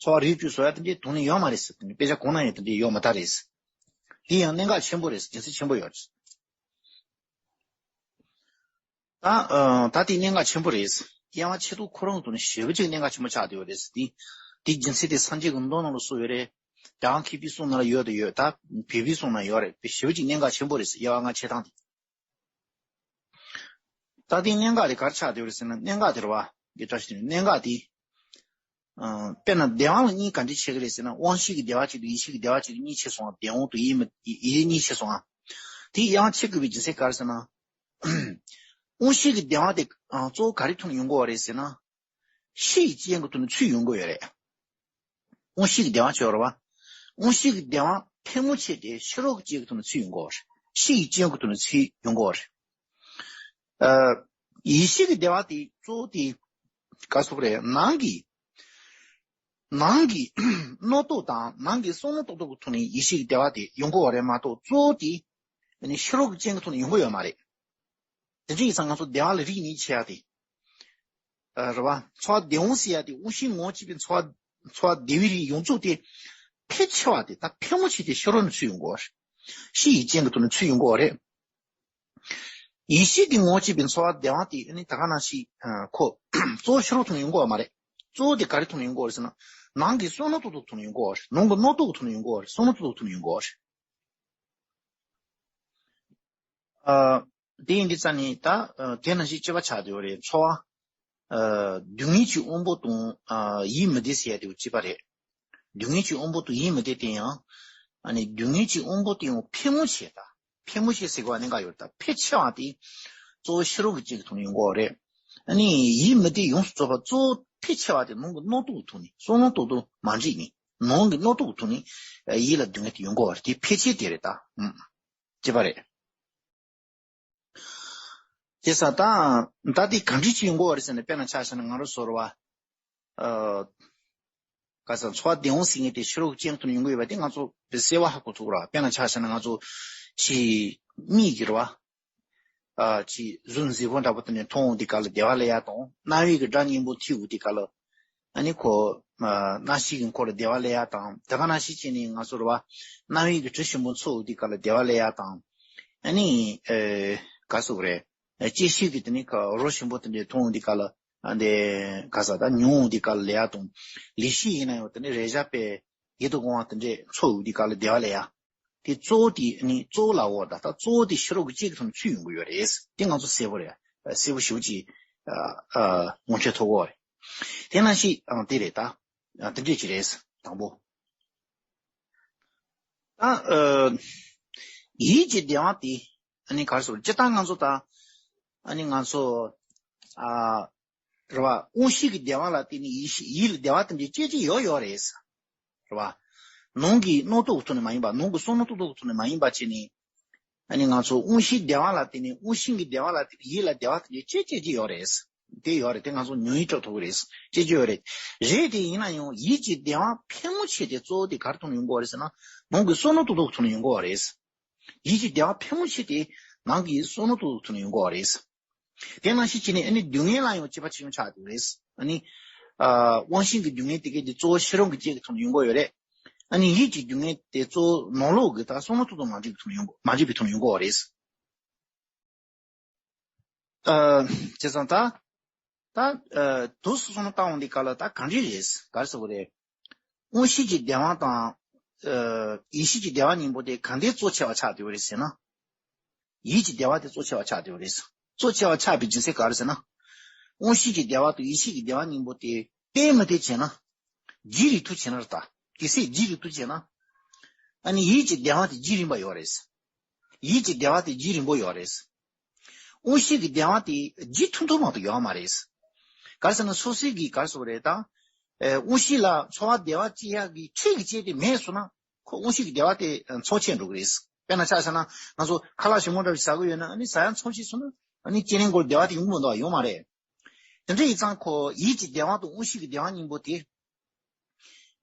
ཚོར་བ་རིགས་དྲུག་བཟོ་ཡ་དེ་འདྲའི་དོན་ནི་ཡོད་མ་རེད་ཟེར། དེ་ནི་དཔེ་ཆ་གང་ན་ཡང་དེ་འདྲའི་ཡོད་མ་རེད་ཟེར། དེ་ཡང་གནད་འགག་ཆེན་པོ་རེད་ཟེར། རྒྱུ་མཚན་ཆེན་པོ་ཡོད་རེད་ཟེར། ད་ཨ་ད་དེ་གནད་འགག་ཆེན་པོ་རེད། དབྱེ་བ་ཕྱེ་སྟངས་ཁོ་རང་དུ་ནི་ཞེ་པོ་ཅིག་གནད་འགག་ཆེན་པོ་ཆགས་བསྡད་ཡོད་རེད། དེ་དེ་རྒྱུ་མཚན་དེ་སངས་རྒྱས་ཀྱི་མདོ་ནང་ལ་གསུངས་ཡོད་རེད། རྒྱལ་དབང་མཁས་པའི་གསུང་ནང་ལ་ཡོད་དང་ཡོད། ད་བོད་པའི་གསུང་ནང་ཡོད་རེད། དཔེ་ཞེ་པོ་ཅིག་གནད་འགག་ཆེན་པོ་རེད། དབྱེ་བ་ལྔ་ཕྱེ་སྟངས་དེ། ད་དེ་གནད་འགག་དེ་ག་རེ་ཆགས་བསྡད་ཡོད་རེད་ཟེར་ན། གནད་འགག་དེ་རེད་བ། དེ་བཀྲ་ཤིས་དེ་གནད་འགག་དེ། ཨ་དཔེར་ན་བདེ་བ་ལ་གཉིས་ག་འདྲས་ཕྱེ་གི་རེད་ཟེར་ན། དབང་ཤེས་ཀྱི་བདེ་བ་གཅིག་དང་ཡིད་ཤེས་ཀྱི་བདེ་བ་གཅིག་གཉིས་ཕྱེ་སོང་ང་། བདེ་དབང་དང་ཡིད་མི་ཡིད་བདེ་གཉིས་ཕྱེ་སོང་ང་། དེ་དབྱེ་བ་ཕྱེ་དགོས་པའི་རྒྱུ་མཚན་ག་རེ་ཟེར་ན། དབང་ཤེས་ཀྱི་བདེ་བ་དེ་ཨ་གཙོ་བོ་ག་རེའི་ཐོག་ནས་ཡོང་གི་ཡོད་རེད་ཟེར་ན། ཕྱི་ཡི་རྐྱེན་གྱི་ཐོག་ནས་ཚུར་ཡོང་གི་ཡོད་རེད། དབང་ཤེས་ཀྱི་བདེ་བ་ཆོས་རེད་བ། དབང་ཤེས་ཀྱི་བདེ་བ་ཕལ་མོ་ཆེ་དེ་ཕྱི་རོལ་གྱི་རྐྱེན་གྱི་ཐོག་ནས་ཚུར་ཡོང་གི་ཡོད་རེད། ཕྱི་ཡི་རྐྱེན་གྱི་ཐོག་ནས་ཚུར་ཡོང་གི་ཡོད་རེད། ཨ་ཡིད་ཤེས་ཀྱི་བདེ་བ་དེ་གཙོ་བོ་དེ་ག་རེ་ཟེར་དགོས་རེད། ནང་གི་ནང་གི་རྣོ་རྟུལ་དང་ནང་གི་བསམ་བློ་རྟོག་རྟོག་གི་ཐོག་ནས་ཡིད་ཤེས་ཀྱི་བདེ་བ་དེ་ཡོང་གི་ཡོད་རེད་མ་གཏོགས། གཙོ་བོ་དེ་ནི་ཕྱི་རོལ་གྱི་རྐྱེན་གྱི་ཐོག་ནས་ཡོང་གི་ཡོད་མ་རེད། དེ་འདྲ་ཡིན་ཙང་ང་ཚོ་བདེ་བ་ལ་རིགས་གཉིས་ཕྱེ་ཡ་དེ། ཨ་རེད་བ། ཚོར་བ་བདེ་དབང་ཟེར་ཡ་དེ་དབང་ཤེས་ངོ་བོར་གྱུར་པའི་ཚོར་བ་ཚོར་བ་བདེ་བའི་རིགས་ཡོངས་རྫོགས་དེ་ཕལ་ཆེ་བ་དེ། ད་ཕལ་མོ་ཆེ་དེ་ཕྱི་རོལ་ནས་ཚུར་ཡོང་གི་ཡོད་རེད། ཕྱི་ཡི་རྐྱེན་གྱི་ཐོག་ནས་ཚུར་ཡོང་གི་ཡོད་རེད། ཡིད་ཤེས་ཀྱི་ངོ་བོར་གྱུར་པའི་ཚོར་བ་བདེ་བ་དེ་ནི་ད་ག་ནང་བཞིན་ཨ་ཁོ་གཙོ་བོ་ཕྱི་རོལ་ཐོག་ནས་ཡོང་གི་ཡོད་མ་རེད། གཙོ་བོ་དེ་ག་རེའི་ཐོག་ནས་ཡོང་གི་ཡོད་རེད་ཟེར་ན། ནང་གི་བསམ་བློ་རྟོག་རྟོག་ཐོག་ནས་ཡོང་གི་ཡོད་རེད། ནང་གི་རྣོ་རྟུལ་གྱི་ཐོག་ནས་ཡོང་གི་ཡོད་རེད། བསམ་བློ་རྟོག་རྟོག་ཐོག་ནས་ཡོང་གི་ཡོད་རེད། ཨ་དེ་ཡིན་དུས་ཙང་ནི་ད་ཨ་དེ་ནང་བཞིན་གཅིག་པ་ཆགས་བསྡད་ཡོད་རེད། ཚོར་བ་ཨ་སྡུག་བསྔལ་གྱི་དབང་པོ་དང་ཨ་ཡིད་མི་བདེ་ཟེར་ཡ་དེ་གཅིག་པ་རེད། སྡུག་བསྔལ་གྱི་དབང་པོ་དང་ཡིད་མི་བདེ་དེ་ཡང་། ཨ་ནི་སྡུག་བསྔལ་གྱི་དབང་པོ་དེ་ཡང་ཕལ་མོ་ཆེ། ད་ཕལ་མོ་ཆེ་ཟེར་དགོས་པ་གནད་འགག་ཡོད་རེད། ད་ཕལ་ཆེ་བ་དེ་གཙོ་བོ་ཕྱི་རོལ་གྱི་རྐྱེན་གྱི་ཐོག་ནས་ཡོང་གི་ཡོད་རེད། ཨ་ནི་ཡིད་མི་བདེ་ཡོངས་སུ་རྫོགས་པ་གཙོ་བོ་ཕལ་ཆེ་བ་དེ་ནང་གི་རྣོ་རྟུལ་གྱི་ཐོག་ནས། བསམ་བློ་རྟོག་རྟོག་མ་འགྲིག་ནས་ནང་གི་རྣོ་རྟུལ་གྱི་ཐོག་ནས་ཡིད་ལ་སྡུག་བསྔལ་དེ་ཡོང་གི་ཡོད་རེད། དེ་ཕལ་ཆེར་དེ་རེད་ད། ཨུམ། གཅིག་པ་རེད། བྱས་ཙང་ད་ད་དེ་ག་འདྲ་ཅིག་ཡོང་གི་ཡོད་རེད་ཟེར་ན། དཔེར་ན་ཆ་བཞག་ན་ང་རང་ཚོ་རེད་བ། ཨ་ག་ས་ཚོར་བ་བདེ་དབང་ཟེར་མཁན་དེ་ཕྱི་རོལ་གྱི་རྐྱེན་ཐོག་ནས་ཡོང་གི་ཡོད་པ་དེ་ང་ཚོ་དཔེ་གསལ་བོ་ཧ་གོ་ཐུབ་རེད་བ། དཔེར་ན་ཆ་བཞག་ན་ང་ཚོ་ཕྱི་མིག་གིས་རེད་བ། ཨ་ཅིག་གཟུགས་མཛེས་པོ་འདྲ་པོ་དེ་འདྲ་མཐོང་འོང་དུས་སྐབས་ལ་བདེ་བ་སླེབས་ཡ་དང་། རྣ་བའི་གི་སྒྲ་སྙན་པོ་ཐོས་འོང་དུས་སྐབས་ལ། ཨ་ནི་ཁོ་ཨ་རྣ་ཤེས་ཀྱི་འཁོར་ལ་བདེ་བ་སླེབས་ཡ་དང་། དེ་ག་ནང་བཞིན་བྱས་ནས་ང་ཚོ་རེད་བ། རྣ་བའི་གི་དྲི་ཞིམ་པོ་ཚོར་འོང་དུས་སྐབས་ལ་བདེ་བ་སླེབས་ཡ་དང་། ཨ་ནི་ཨེ་ག་ཟེར་དགོས་རེད། ཨ་ལྕེ་ཤེས་ཀྱིས་དེ་ནི་ཁ་རོ་ཞིམ་པོ་དེ་འདྲ་མཐོང་འོང་དུས་སྐབས་ལ། ཨ་འདི་ག་ས་ད་མྱོང་འོང་དུས་སྐབས་ལ་སླེབས་ཡ་དང་། ལུས་ཤེས་ཡིན་ན་ཡང་དེ་ནི་རེག་བྱ་དཔེ་ཡིད་དུ་འོང་བ་དེ་འདྲ་ཚོར་འོང་དུས་སྐབས་ལ་བདེ་བ་སླེབས་ཡ། དེ་གཙོ་བོ་དེ་ནི་གཙོ་བོ་ལ་འོ་ད་ད་གཙོ་བོ་དེ་ཕྱི་རོལ་གྱི་རྐྱེན་གྱི་ཐོག་ནས་ཚུར་ཡོང་གི་ཡོད་རེད། དེ་ང་ཚོ་གསལ་པོ་རེད། གསལ་པོ་ཞེ་པོ་ཅིག་ཨ་ཨ་ངོ་འཕྲོད་ཐུབ་ཀྱི་ཡོད་རེད། དེ་ནང་བཞིན་ཨ་དེ་རེད་ད། ཨ་དེ་འདྲས་ཅིག་རེད། དང་པོ། ད་ཨ་ཡིད་ཀྱི་བདེ་བ་དེ་ཨ་ནི་ག་རེ་ཟེར། སྤྱིར་བཏང་ང་ཚོ་ད་ཨ་ནི་ང་ཚོ་ཨ་རེད་བ། དབང་ཤེས་ཀྱི་བདེ་བ་ལ་བརྟེན་ནས་ཡིད་ཤེས་ཡིད་ལ་བདེ་བ་དེ་འདྲའི་སྐྱེ་གི་ཡོད་ཡོད་རེད། རེད་བ། ནང་གི་རྣོ་རྟུལ་གྱི་ཐོག་ནས་མ་ཡིན་པ། ནང་གི་བསམ་བློ་རྟོག་རྟོག་གི་ཐོག་ནས་མ་ཡིན་པ་བྱས་ནས། ཨ་ནི་ང་ཚོ་དབང་ཤེས་བདེ་བ་ལ་བརྟེན་ནས། དབང་ཤེས་ཀྱི་བདེ་བ་ལ་བརྟེན་ནས་ཡིད་ལ་བདེ་བ་དེ་འདྲ་སྐྱེ་སྐྱེ་གི་ཡོད་རེད། དེ་ཡོད་རེད། དེ་ང་ཚོ་ཉོན་ཡིད་སྤྲོ་ཐུབ་ཀྱི་རེད། སྐྱེ་སྐྱེ་ཡོད་རེད། རེད། དེ་ཡིན་ན་ཡང་ཡིད་ཀྱི་བདེ་བ་ཕལ་མོ་ཆེ་དེ་གཙོ་བོ་དེ་ག་རེ་ཐོག་ནས་ཡོང་གི་ཡོད་རེད་ཟེར་ན། ནང་གི་བསམ་བློ་རྟོག་རྟོག་གི་ཐོག་ནས་ཡོང་གི་ཡོད་རེད། ཡིད་ཀྱི་བདེ་བ་ཕལ་མོ་ཆེ་དེ་ནང་གི་བསམ་བློ་རྟོག་རྟོག་གི་ཐོག་ནས་ཡོང་གི་ཡོད་རེད། དེ་ནང་བཞིན་བྱས་ནས་ཨ་ནི་སྡུག་བསྔལ་ལ་ཡང་དཔྱད་པ་བྱེད་ཡོང་ཆགས་འདུག་རེད། ཨ་ནི། ཨ། དབང་ཤེས་ཀྱི་སྡུག་བསྔལ་དེ་གའི་དེ་གཙོ་བོ་ཕྱི་རོལ་གྱི་རྐྱེན་གྱི་ཐོག་ནས་ཡོང་གི་ཡོད་རེད། ཨ་ནི་ཡིད་ཀྱི་སྡུག་བསྔལ་དེ་གཙོ་བོ་ནང་ལོགས་ཀྱི་ད་བསམ་བློ་རྟོག་རྟོག་མ་འགྲིག་པའི་ཐོག་ནས་ཡོང་གི། མ་འགྲིག་པའི་ཐོག་ནས་ཡོང་གི་ཡོད་རེད། ཨ། བྱས་ཙང་ད། ད། ཨ། དུས་སུ་སོང་ན་བཏང་འོང་དེ་ག་ལ་ད་གང་འདྲ་རེད། ག་རེ་ཟེར་དགོས་རེད། དབང་ཤེས་ཀྱི་བདེ་བ་དང་། ཨ། ཡིད་ཤེས་ཀྱི་བདེ་བ་གཉིས་པོ་དེ་གང་དེ་གཙོ་ཆེ་བ་ཆགས་བསྡད་པ་རེད་ཟེར་ན། ཡིད་ཀྱི་བདེ་བ་དེ་གཙོ་ཆེ་བ་ཆགས་བསྡད་པ་རེད། གཙོ་ཆེ་བ་ཆགས་པའི་རྒྱུ་མཚན་ག་རེ་ཟེར་ན། དབང་ཤེས་ཀྱི་བདེ་བ་དང་ཡིད་ཤེས་ཀྱི་བདེ་བ་གཉིས་པོ་དེ་བརྟན་མི་བརྟན་བྱས་ན། རྒྱས་རིང་ཐུང་བྱས་ན་རེད་ད། དེ་ཚེ་རྒྱས་རིང་ཐུང་བྱས་ན། ཨ་ནི་ཡིད་ཀྱི་བདེ་བ་དེ་རྒྱས་རིང་པོ་ཡོད་རེད། ཡིད་ཀྱི་བདེ་བ་དེ་རྒྱས་རིང་པོ་ཡོད་རེད། དབང་ཤེས་ཀྱི་བདེ་བ་དེ་རྒྱས་ཐུང་ཐུང་མ་གཏོགས་ཡོད་མ་རེད། ག་རེ་ཟེར་ན་སོ་སོའི་གི་ག་རེ་ཟེར་དགོས་རེད་ད། ཨེ། དབང་ཤེས་ལ་ཚོར་བ་བདེ་བ་སྐྱེ་ཡག་གི་ཁྲིད་ཀྱི་རྐྱེན་དེ་མེད་སོང་ན། ཁོ་དབང་ཤེས་ཀྱི་བདེ་བ་དེ་འཚོ་ཆད་འགྲོ་གི་རེད། དཔེར་ན་ཆ་བཞག་ན་ང་ཚོ་ཁ་ལག་ཞིམ་མོ་འདྲ་བ་ཞིག་ཟ་གི་ཡོད་ན། ཨ་ནི་ཟ་ཡག་འཚོ་ཆད་སོང་ན། ཨ་ནི་སྐྱེ་རིང་སྐོར་བདེ་བ་དེ་ཡོང་གི་མི་འདུག་ཡོད་མ་རེད། དེ་འདྲ་ཡིན་ཙང་ཁོ་ཡིད་ཀྱི་བདེ་བ་དང་དབང་ཤེས་ཀྱི་བདེ་བ་གཉིས་པོ་དེ།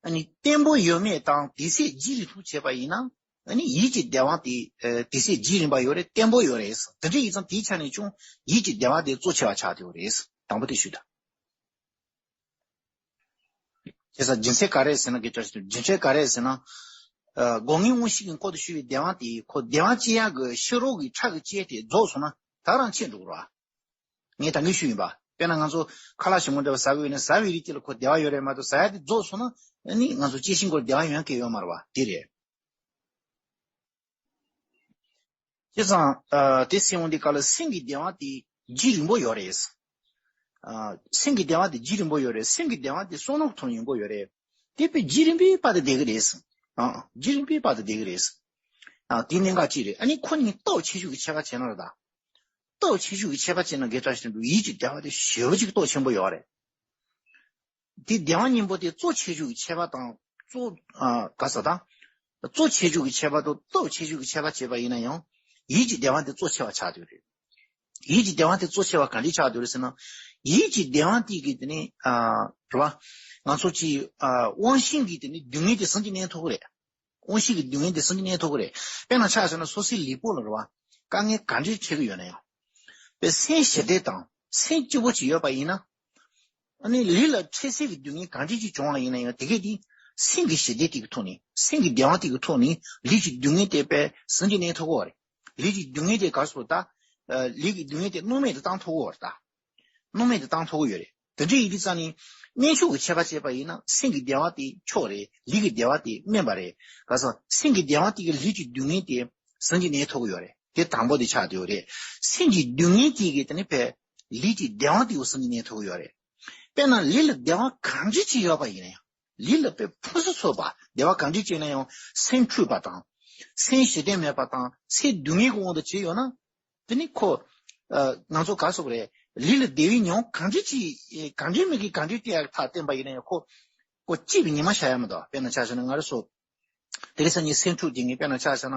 ཨ་ནི་བརྟན་པོ་ཡོད་མེད་དང་དེ་ཚེ་རྒྱས་རིང་ཐུང་བྱས་པ་ཡིན་ན། ཨ་ནི་ཡིད་ཀྱི་བདེ་བ་དེ། ཨ། དེ་ཚེ་རྒྱས་རིང་པོ་ཡོད་རེད། བརྟན་པོ་ཡོད་རེད། དེ་འདྲ་ཡིན་ཙང་དེའི་ཆ་ནས་ཀྱང་ཡིད་ཀྱི་བདེ་བ་དེ་གཙོ་ཆེ་བ་ཆགས་བསྡད་ཡོད་རེད། དང་པོ་དེ་ཞུས་དང་། བྱས་ཙང་རྒྱུ་མཚན་ག་རེ་ཟེར་ན། དགེ་བཅུ་ཞུ། རྒྱུ་མཚན་ག་རེ་ཟེར་ན། ཨ། སྒོ་ལྔའི་དབང་ཤེས་ཀྱི་འཁོར་དུ་ཞུགས་པའི་བདེ་བ་དེ་ཁོ་བདེ་བ་སྐྱེ་ཡག་གི་ཕྱི་རོལ་གྱི་ཁྲག་གི་རྐྱེན་དེ་རྫོགས་སོང་ན་ད་རང་ཆད་འགྲོ་གི་རེད། ངས་ད་གིན་ཞུས་ཡིན་པ། དཔེར་ན་ང་ཚོ་ཁ་ལག་ཞིམ་མོ་འདྲ་བ་ཟ་གི་ཡོད་ན། ཟ་བའི་རིགས་དེ་ལ་ཁོ་བདེ་བ་ཡོད་རེད་མ་གཏོགས། ཟ་ཡག་དེ་རྫོགས་སོང་ན་ཨ་ནི་ང་ཚོ་སྐྱེ་ཤི་སྐོར་བདེ་བ་ཡོང་ཡག་གི་ཡོད་མ་རེད་པ། དེ་རེད། བྱས་ཙང་། ཨ། དེ་སེམས་འོང་དེ་ག་ལ་སེམས་ཀྱི་བདེ་བ་དེ་རྒྱས་རིང་པོ་ཡོད་རེད། ཨ། སེམས་ཀྱི་བདེ་བ་དེ་རྒྱས་རིང་པོ་ཡོད་རེད། སེམས་ཀྱི་བདེ་བ་དེ་བསམ་བློ་གི་ཐོག་ནས་ཡོང་གི་ཡོད་རེད། དེ་དཔེ་རྒྱས་རིང་པོའི་བར་དུ་བསྡད་ཀྱི་རེད། ཨ། རྒྱས་རིང་པོའི་བར་དུ་བསྡད་ཀྱི་རེད། ཨ། དེ་གནད་འགག་ཅིག་རེད། ཨ་ནི་ཁོ་གཉིས་སྟོབས་ཆེ་ཤོས་ཀྱི་ཁྱད་པར་བྱས་ན་རེད་ད། སྟོབས་ཆེ་ཤོས་ཀྱི་ཁྱད་པར་བྱས་ན། དགེ་བཅུ་ཞུ་དུས་ཡིད་ཀྱི་བདེ་བ་དེ་ཞེ་པོ་ཅིག་སྟོབས་ཆེན་པོ་ཡོད་རེད། དེ་བདེ་བ་གཉིས་པོ་དེ་གཙོ་ཆེ་ཤོས་ཀྱི་ཁྱད་པར་དང་། གཙོ། ཨ། ག་ཟེར་དང་། གཙོ་ཆེ་ཤོས་ཀྱི་ཁྱད་པར་དང་སྟོབས་ཆེ་ཤོས་ཀྱི་ཁྱད་པར་བྱས་པ་ཡིན་ན་ཡང་། ཡིད་ཀྱི་བདེ་བ་དེ་གཙོ་ཆེ་བ་ཆགས་བསྡད་རེད། ཡིད་ཀྱི་བདེ་བ་དེ་གཙོ་ཆེ་བ་ག་འདྲས་ཆགས་བསྡད་རེད་ཟེར་ན། ཡིད་ཀྱི་བདེ་བ་དེ་གིས་དེ་ནི། ཨ། རེད་པ། ང་ཚོ་གི། ཨ། དབང་ཤེས་ཀྱིས་དེ་ནི་སྡུག་བསྔལ་དེ་ཟིན་གྱིས་གནས་ཐུབ་ཀྱི་རེད། དབང་ཤེས་ཀྱི་སྡུག་བསྔལ་དེ་ཟིན་གྱིས་གནས་ཐུབ་ཀྱི་རེད། དཔེར་ན་ཆ་བཞག་ན་སོ་སོའི་ལུས་པོ་ལ་རེད་པ། དཀའ་ངལ་ག་འདྲས་འཕྲད་ཀྱི་ཡོད་ན་ཡང་། དཔེ་སེམས་ཞི་བདེ་དང་སེམས་སྐྱིད་པོ་ཅིག་ཡོད་པ་ཡིན་ན། ཨ་ནི་ལུས་ལ་འཕྲལ་སེལ་གྱི་སྡུག་བསྔལ་ག་འདྲས་ཅིག་བྱུང་བ་ཡིན་ན་ཡང་། དེ་གས་དེ་སེམས་ཀྱི་ཞི་བདེ་དེ་གི་ཐོག་ནས། སེམས་ཀྱི་བདེ་བ་དེ་གི་ཐོག་ནས་ལུས་ཀྱི་སྡུག་བསྔལ་དེ་དཔེ་ཟིན་གྱིས་གནས་ཐུབ་ཀྱི་ཡོད་རེད། ལུས་ཀྱི་སྡུག་བསྔལ་དེ་ག་རེ་ཟེར་ད། ཨ། ལུས་ཀྱི་སྡུག་བསྔལ་དེ་སྣང་མེད་དུ་བཏང་ཐུབ་ཀྱི་ཡོད་རེད་ད། སྣང་མེད་དུ་བཏང་ཐུབ་ཀྱི་ཡོད་རེད། དེ་འདྲ་ཡིན་དུས་ཙང་ནི། དམན་ཕྱོགས་ཀྱི་ཁྱད་པར་བྱས་པ་ཡིན་ན། སེམས་ཀྱི་བདེ་བ་དེ་མཆོག་རེད། ལུས་ཀྱི་བདེ་བ་དེ་དམན་པ་རེད། ག་རེ་ཟེར། སེམས་ཀྱི་བདེ་བ་དེ་གིས་ལུས་ཀྱི་སྡུག་བསྔལ་དེ་ཟིན་གྱིས་གནས་ཐུབ་ཀྱི་ཡོད་རེད། དེ་དང་པོ་དེ་ཆགས་བསྡད་ཡོད་རེད། སེམས་ཀྱི་སྡུག་བསྔལ་དེ་གིས་དེ་ནི་དཔེ་ལུས་ཀྱི་བདེ་བ་དེ་གིས་ཟིན་གྱིས་གནས་ཐུབ་ཀྱི་ཡོད་རེད། དཔེར་ན་ལུས་ལ་བདེ་བ་ག་འདྲ་ཅིག་ཡོད་པ་ཡིན་ན་ཡང་། ལུས་ལ་དཔེ་ཕུན་སུམ་ཚོགས་པ་བདེ་བ་ག་འདྲ་ཅིག་ཡིན་ན་ཡང་། སེམས་འཁྲུགས་པ་དང་། སེམས་ཞི་བདེ་མེད་པ་དང་། སེམས་སྡུག་བསྔལ་གྱི་དབང་དུ་བྱས་ཡོད་ན། དེ་ནི་ཁོ། ཨ། ང་ཚོ་ག་རེ་ཟེར་དགོས་རེད། ལུས་ལ་བདེ་བའི་མྱོང་གང་འདྲ་ཅིག་གང་འདྲ་མིན་གྱི་གང་འདྲ་སྟེར་ཡག་ཐག་བསྟན་པ་ཡིན་ན་ཡང་། ཁོ། ཁོ་སྐྱིད་པའི་ཉི་མ་ཤར་ཡག་མི་འདུག་དཔེར་ན་ཆ་བཞག་ན་ང་རང་ཚོ། དེ་རིང་སང་ཉིན་སེམས་འཁྲུག་བསྡད་མཁན། དཔེར་ན་ཆ་བཞག་ན།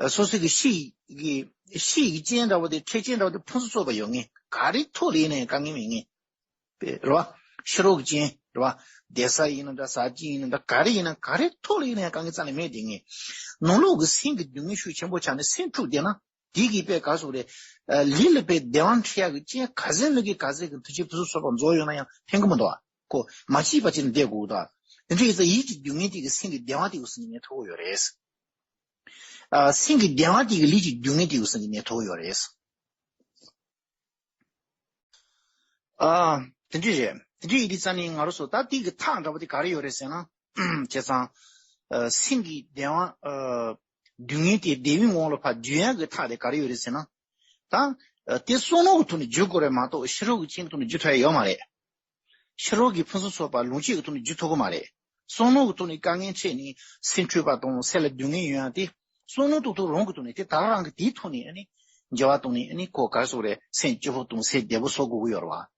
ཨ། སོ་སོ་གི་ཕྱི་ཡི་གི། ཕྱི་ཡི་གི་རྐྱེན་འདྲ་བོ་དེ། འཕྲལ་རྐྱེན་འདྲ་བོ་དེ་ཕུན་སུམ་ཚོགས་པ་ཡོད་མཁན། ག་རེ་ཐོག་ལ་ཡིན་ན་ཡང་དཀའ་ངལ་མེད་མཁན། རེད་པ། ཕྱི་རོལ་གྱི་རྐྱེན་རེད་པ། བསྡད་ས་ཡིན་ན་འདྲ། ཟ་རྒྱུ་ཡིན་ན་འདྲ། ག་རེ་ཡིན་ན། ག་རེ་ཐོག་ལ་ཡིན་ན་ཡང་དཀའ་ངལ་རྩ་ནས་མེད་བསྡད་མཁན། ནང་ལོགས་ཀྱི་སེམས་ཀྱི་སྡུག་བསྔལ་ཤུགས་ཆེན་པོ་ཆགས་ནས་སེམས་འཁྲུགས་བསྡད་ན། དེ་གིས་དཔེ་ག་རེ་ཟེར་དགོས་རེད། ཨ། ལུས་ལ་དཔེ་བདེ་བ་འཕྲད་ཡག་གི་རྐྱེན་ག་ཚོད་མེད་གི་ག་ཚོད་ཀྱི་འདུ་བྱེད་ཕུན་སུམ་ཚོགས་པ་རྫོགས་ཡོད་ན་ཡང་ཕན་གི་མི་འདུག་པ། ཁོ་མ་སྐྱིད་པ་ཅིག་ནས་བསྡད་དགོས་ཀྱི་འདུག་པ། དེ་འདྲ་ཡིན་ཙང་ཡིད་ཀྱི་སྡུག་བསྔལ་དེ་གིས་སེམས་ཀྱི་བདེ་བ་དེ་གིས་ཟིན་གྱིས་གནས་ཐུབ་ཀྱི་ཡོད་རེད། ཨ། སེམས་ཀྱི་བདེ་བ་དེ་གིས་ལུས་ཀྱི་སྡུག་བསྔལ་དེ་གིས་ཟིན་གྱིས་གནས་ཐུབ་ཀྱི་ཡོད་རེད། ཨ། དེ་འདྲ་རེད། དེ་འདྲ་ཡིན་དུས་ཙང་ནི་ང་རང་ཚོ་ད་དེ་གི་ཐག་འདྲ་བོ་དེ་ག་རེ་ཡོད་རེད་ཟེར་ན། བྱས་ཙང་། ཨ། སེམས་ཀྱི་བདེ་བ། ཨ། སྡུག་བསྔལ་དེ་བདེ་བའི་ངང་ལ་ཕར་བསྒྱུར་ཡག་གི་ཐག་དེ་ག་རེ་ཡོད་རེད་ཟེར་ན། ད། ཨ། དེ་བསམ་བློ་གི་ཐོག་ནས་བསྒྱུར་དགོས་རེད་མ་གཏོགས། ཕྱི་རོལ་གྱི་རྐྱེན་གྱི་ཐོག་ནས་བསྒྱུར་ཐུབ་ཡག་ཡོད་མ་རེད། ཕྱི་རོལ་གྱི་ཕུན་སུམ་ཚོགས་པ་ལོངས་སྤྱོད་ཀྱི་ཐོག་ནས་བསྒྱུར་ཐུབ་ཀྱི་མ་རེད། བསམ་བློ་གི་ཐོག་ནས་དཀའ་ངལ་འཕྲད་ནས་སེམས་འཁྲུགས་པ་དང་སེམས་ལ་སྡུག་བསྔལ་ཡོང་ཡག་དེ། བསམ་བློ་རྟོག་རྟོག་རང་གི་ཐོག་ནས། དེ་དག་རང་གི་དེའི་ཐོག་ནས་ཨ་ནི་འགྱུར་བ་བཏང་ནས། ཨ་ནི་ཁོ་ག་རེ་ཟེར་དགོས་རེད། སེམས་སྐྱིད་པོ་དང་སེམས་བདེ་པོ་བཟོ་དགོས་ཀྱི་ཡོད་རེད་པ།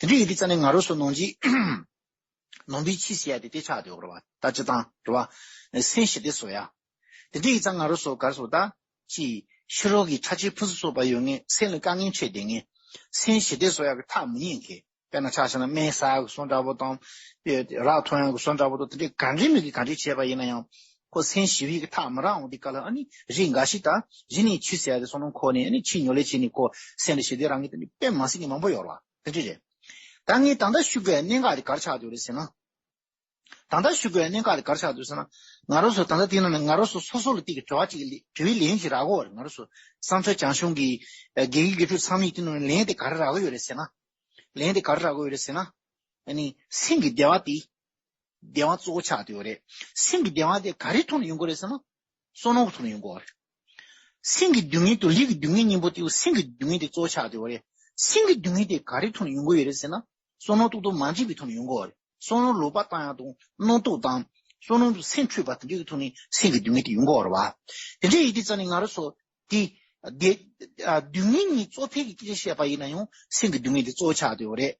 དེ་འདྲ་ཡིན་དུས་ཙང་ནས་ང་རང་ཚོ་ནང་བཞིན། ནོར་འདི་ཕྱི་ཟེར་ཡ་དེ་དེ་ཆགས་བསྡད་ཡོད་རེད་བ། ད་སྤྱིར་བཏང་རེད་བ། སེམས་ཞི་བདེ་བཟོ་ཡ། དེ་འདྲ་ཡིན་ཙང་ང་རང་ཚོ་ག་རེ་ཟེར་ད། ཅི། ཕྱི་རོལ་གྱི་ཁྲག་མཁྲིས་ཕུང་གསུམ་ཚོགས་པ་ཡོད་མཁན་སེམས་ལ་དཀའ་ངལ་འཕྲད་བསྡད་མཁན། སེམས་ཞི་བདེ་བཟོ་ཡ་གི་ཐབས་མི་ཉན་མཁན། དཔེར་ན་ཆ་བཞག་ན་སྨན་ཟ་ཡག་གི་བཟོ་འདྲ་པོ་དང་། རག་ཐོན་ཡག་གི་བཟོ་འདྲ་པོ་དང་དེ་འདྲའི་ག་འདྲའི་མི་གིས་ག་འདྲའི་བྱས་པ་ཡིན་ན་ཡང་། ཁོ་སེམས་ཞི་བའི་གི་ཐག་མི་རག་འོང་དུས་སྐབས་ལ་ཨ་ནི་རིགས་འགའ་ཞིག་དང་གཞི་ནས་ཆུད་ཟོས་ཡ་དེ་བསམ་བློ་འཁོར་ནས་ཨ་ནི་ཕྱིའི་ཉོ་ལས་བྱས་ནས་ཁོ་སེམས་ལ་ཞི་བདེ་རག་མཁན་དེ་འདྲའི་དཔེ་མ་སྲིད་ཀྱི་མང་པོ་ཡོད་རེད་བ། དེ་འདྲ་རེད། ད་ངས་ད་ལྟ་ཞུ་དགོས་ཡ་གནད་འགག་དེ་ག་རེ་ཆགས་བསྡད་ཡོད་རེད་ཟེར་ན། ད་ལྟ་ཞུ་དགོས་ཡ་གནད་འགག་དེ་ག་རེ་ཆགས་འདུག་ཟེར་ན། ང་རང་ཚོ་ད་ལྟ་དེ་ནང་ནས་ང་རང་ཚོ་སོ་སོ་ལ་དེ་གི་དྲི་བ་གཅིག་གི་དྲི་བའི་ལན་ཞིག་རག་གི་ཡོད་རེད། ང་རང་ཚོ་བསམ་འཆར་བྱང་ཤོང་གི་དགེ་རྒན་དགེ་ཕྲུག་ཚང་མས་དེ་ནང་ནས་ལན་དེ་ག་རེ་རག་གི་ཡོད་རེད་ཟེར་ན། ལན་དེ་ག་རེ་རག་གི་ཡོད་རེད་ཟེར་ན། ཨ་ནི་སེམས་ཀྱི་བདེ་བ་དེ་བདེ་བ་གཙོ་བོ་ཆགས་བསྡད་ཡོད་རེད། སེམས་ཀྱི་བདེ་བ་དེ་ག་རེའི་ཐོག་ནས་ཡོང་གི་རེད་ཟེར་ན། བསམ་བློ་གི་ཐོག་ནས་ཡོང་གི་ཡོད་རེད། སེམས་ཀྱི་སྡུག་བསྔལ་དང་ལུས་ཀྱི་སྡུག་བསྔལ་གཉིས་པོ་དེ་སེམས་ཀྱི་སྡུག་བསྔལ་དེ་གཙོ་བོ་ཆགས་བསྡད་ཡོད་རེད། སེམས་ཀྱི་སྡུག་བསྔལ་དེ་ག་རེའི་ཐོག་ནས་ཡོང་གི་ཡོད་རེད་ཟེར་ན། བསམ་བློ་ཏོག་ཏོག་མ་འགྲིག་པའི་ཐོག་ནས་ཡོང་གི་ཡོད་རེད། བསམ་བློ་ལོག་པ་བཏང་ཡག་དང་རྣམ་རྟོག་དང་། བསམ་བློ་དང་སེམས་འཁྲུགས་པ་དེ་འདྲའི་ཐོག་ནས་སེམས་ཀྱི་སྡུག་བསྔལ་དེ་ཡོང་གི་ཡོད་རེད་བ། དེ་འདྲ་ཡིན་དུས་ཙང་ནས་ང་རང་ཚོ་དེ། དེ། སྡུག་བསྔལ་གཉིས་གཙོ་ཕལ་གྱི་སྐད་ཆ་བཤད་པ་ཡིན་ན་ཡང་སེམས་ཀྱི་སྡུག་བསྔལ་དེ་གཙོ་བོ་ཆགས་བསྡད་ཡོད་རེད།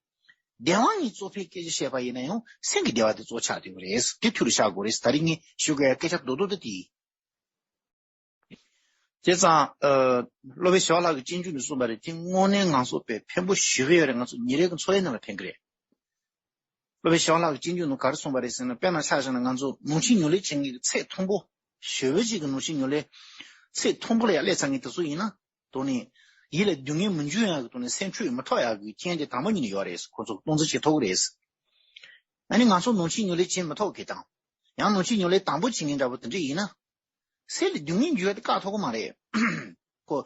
བདེ་བ་གཉིས་གཙོ་ཕལ་གྱི་སྐད་ཆ་བཤད་པ་ཡིན་ན་ཡང་སེམས་ཀྱི་བདེ་བ་དེ་གཙོ་བོ་ཆགས་བསྡད་ཡོད་རེད། དེ་ཐུགས་ལ་བཞག་དགོས་རེད། ད་རིང་ངས་ཞུ་དགོས་ཡ་སྐད་ཆ་རྡོག་རྡོག་དེ་དེ་ཡིན། བྱས་ཙང་། ཨ། སློབ་དཔོན་ཞི་བ་ལྷ་གི་སྤྱོད་འཇུག་ནས་གསུངས་པ་རེད། དེ་དངོས་གནས་ང་ཚོ་དཔེ་ཕན་པོ་ཞེ་པོ་ཡོད་རེད། ང་ཚོ་ཉིན་རེ་གི་འཚོ་བའི་ནང་ལ་ཕན་གི་རེད། སློབ་དཔོན་ཞི་བ་ལྷ་གི་སྤྱོད་འཇུག་ནང་ག་རེ་གསུངས་པ་རེད་ཟེར་ན། དཔེར་ན་ཆ་བཞག་ན་ང་ཚོ་ནང་ཆོས་ཉམས་ལེན་བྱེད་མཁན་གྱི་ཚད་མཐོན་པོ། ཞེ་པོ་ཅིག་གི་ནང་ཆོས་ཉམས་ལེན་ཚད་མཐོན་པོ་ལ་ཡར་སླེབས་ཚར་མཁན་དེ་ཚོ་ཡིན་ན། དོན་ནི། ཡིད་ལ་སྡུག་བསྔལ་མི་འབྱུང་ཡག་གི་དོན་ནི་སེམས་འཁྲུག་མི་ཐོགས་ཡག་གི་རྐྱེན་དེ་དང་པོ་ཉིད་ནས་ཡོད་རེད། ཁོ་ཚོ་སྟངས་འཛིན་བྱེད་ཐུབ་ཀྱི་རེད། ཨ་ནི་ང་ཚོ་ནང་ཆོས་ཉམས་ལེན་བྱེད་མི་ཐུབ་མཁན་དང་། ཡང་ནང་ཆོས་ཉམས་ལེན་དང་པོ་བྱེད་མཁན་འདྲ་པོ་དེ་འདྲ་ཡིན་ན། སེམས་ལ་སྡུག་བསྔལ་འཇུག་ཡ་དེ་བཀག་ཐུབ་ཀྱི་མ་རེད། ཁོ།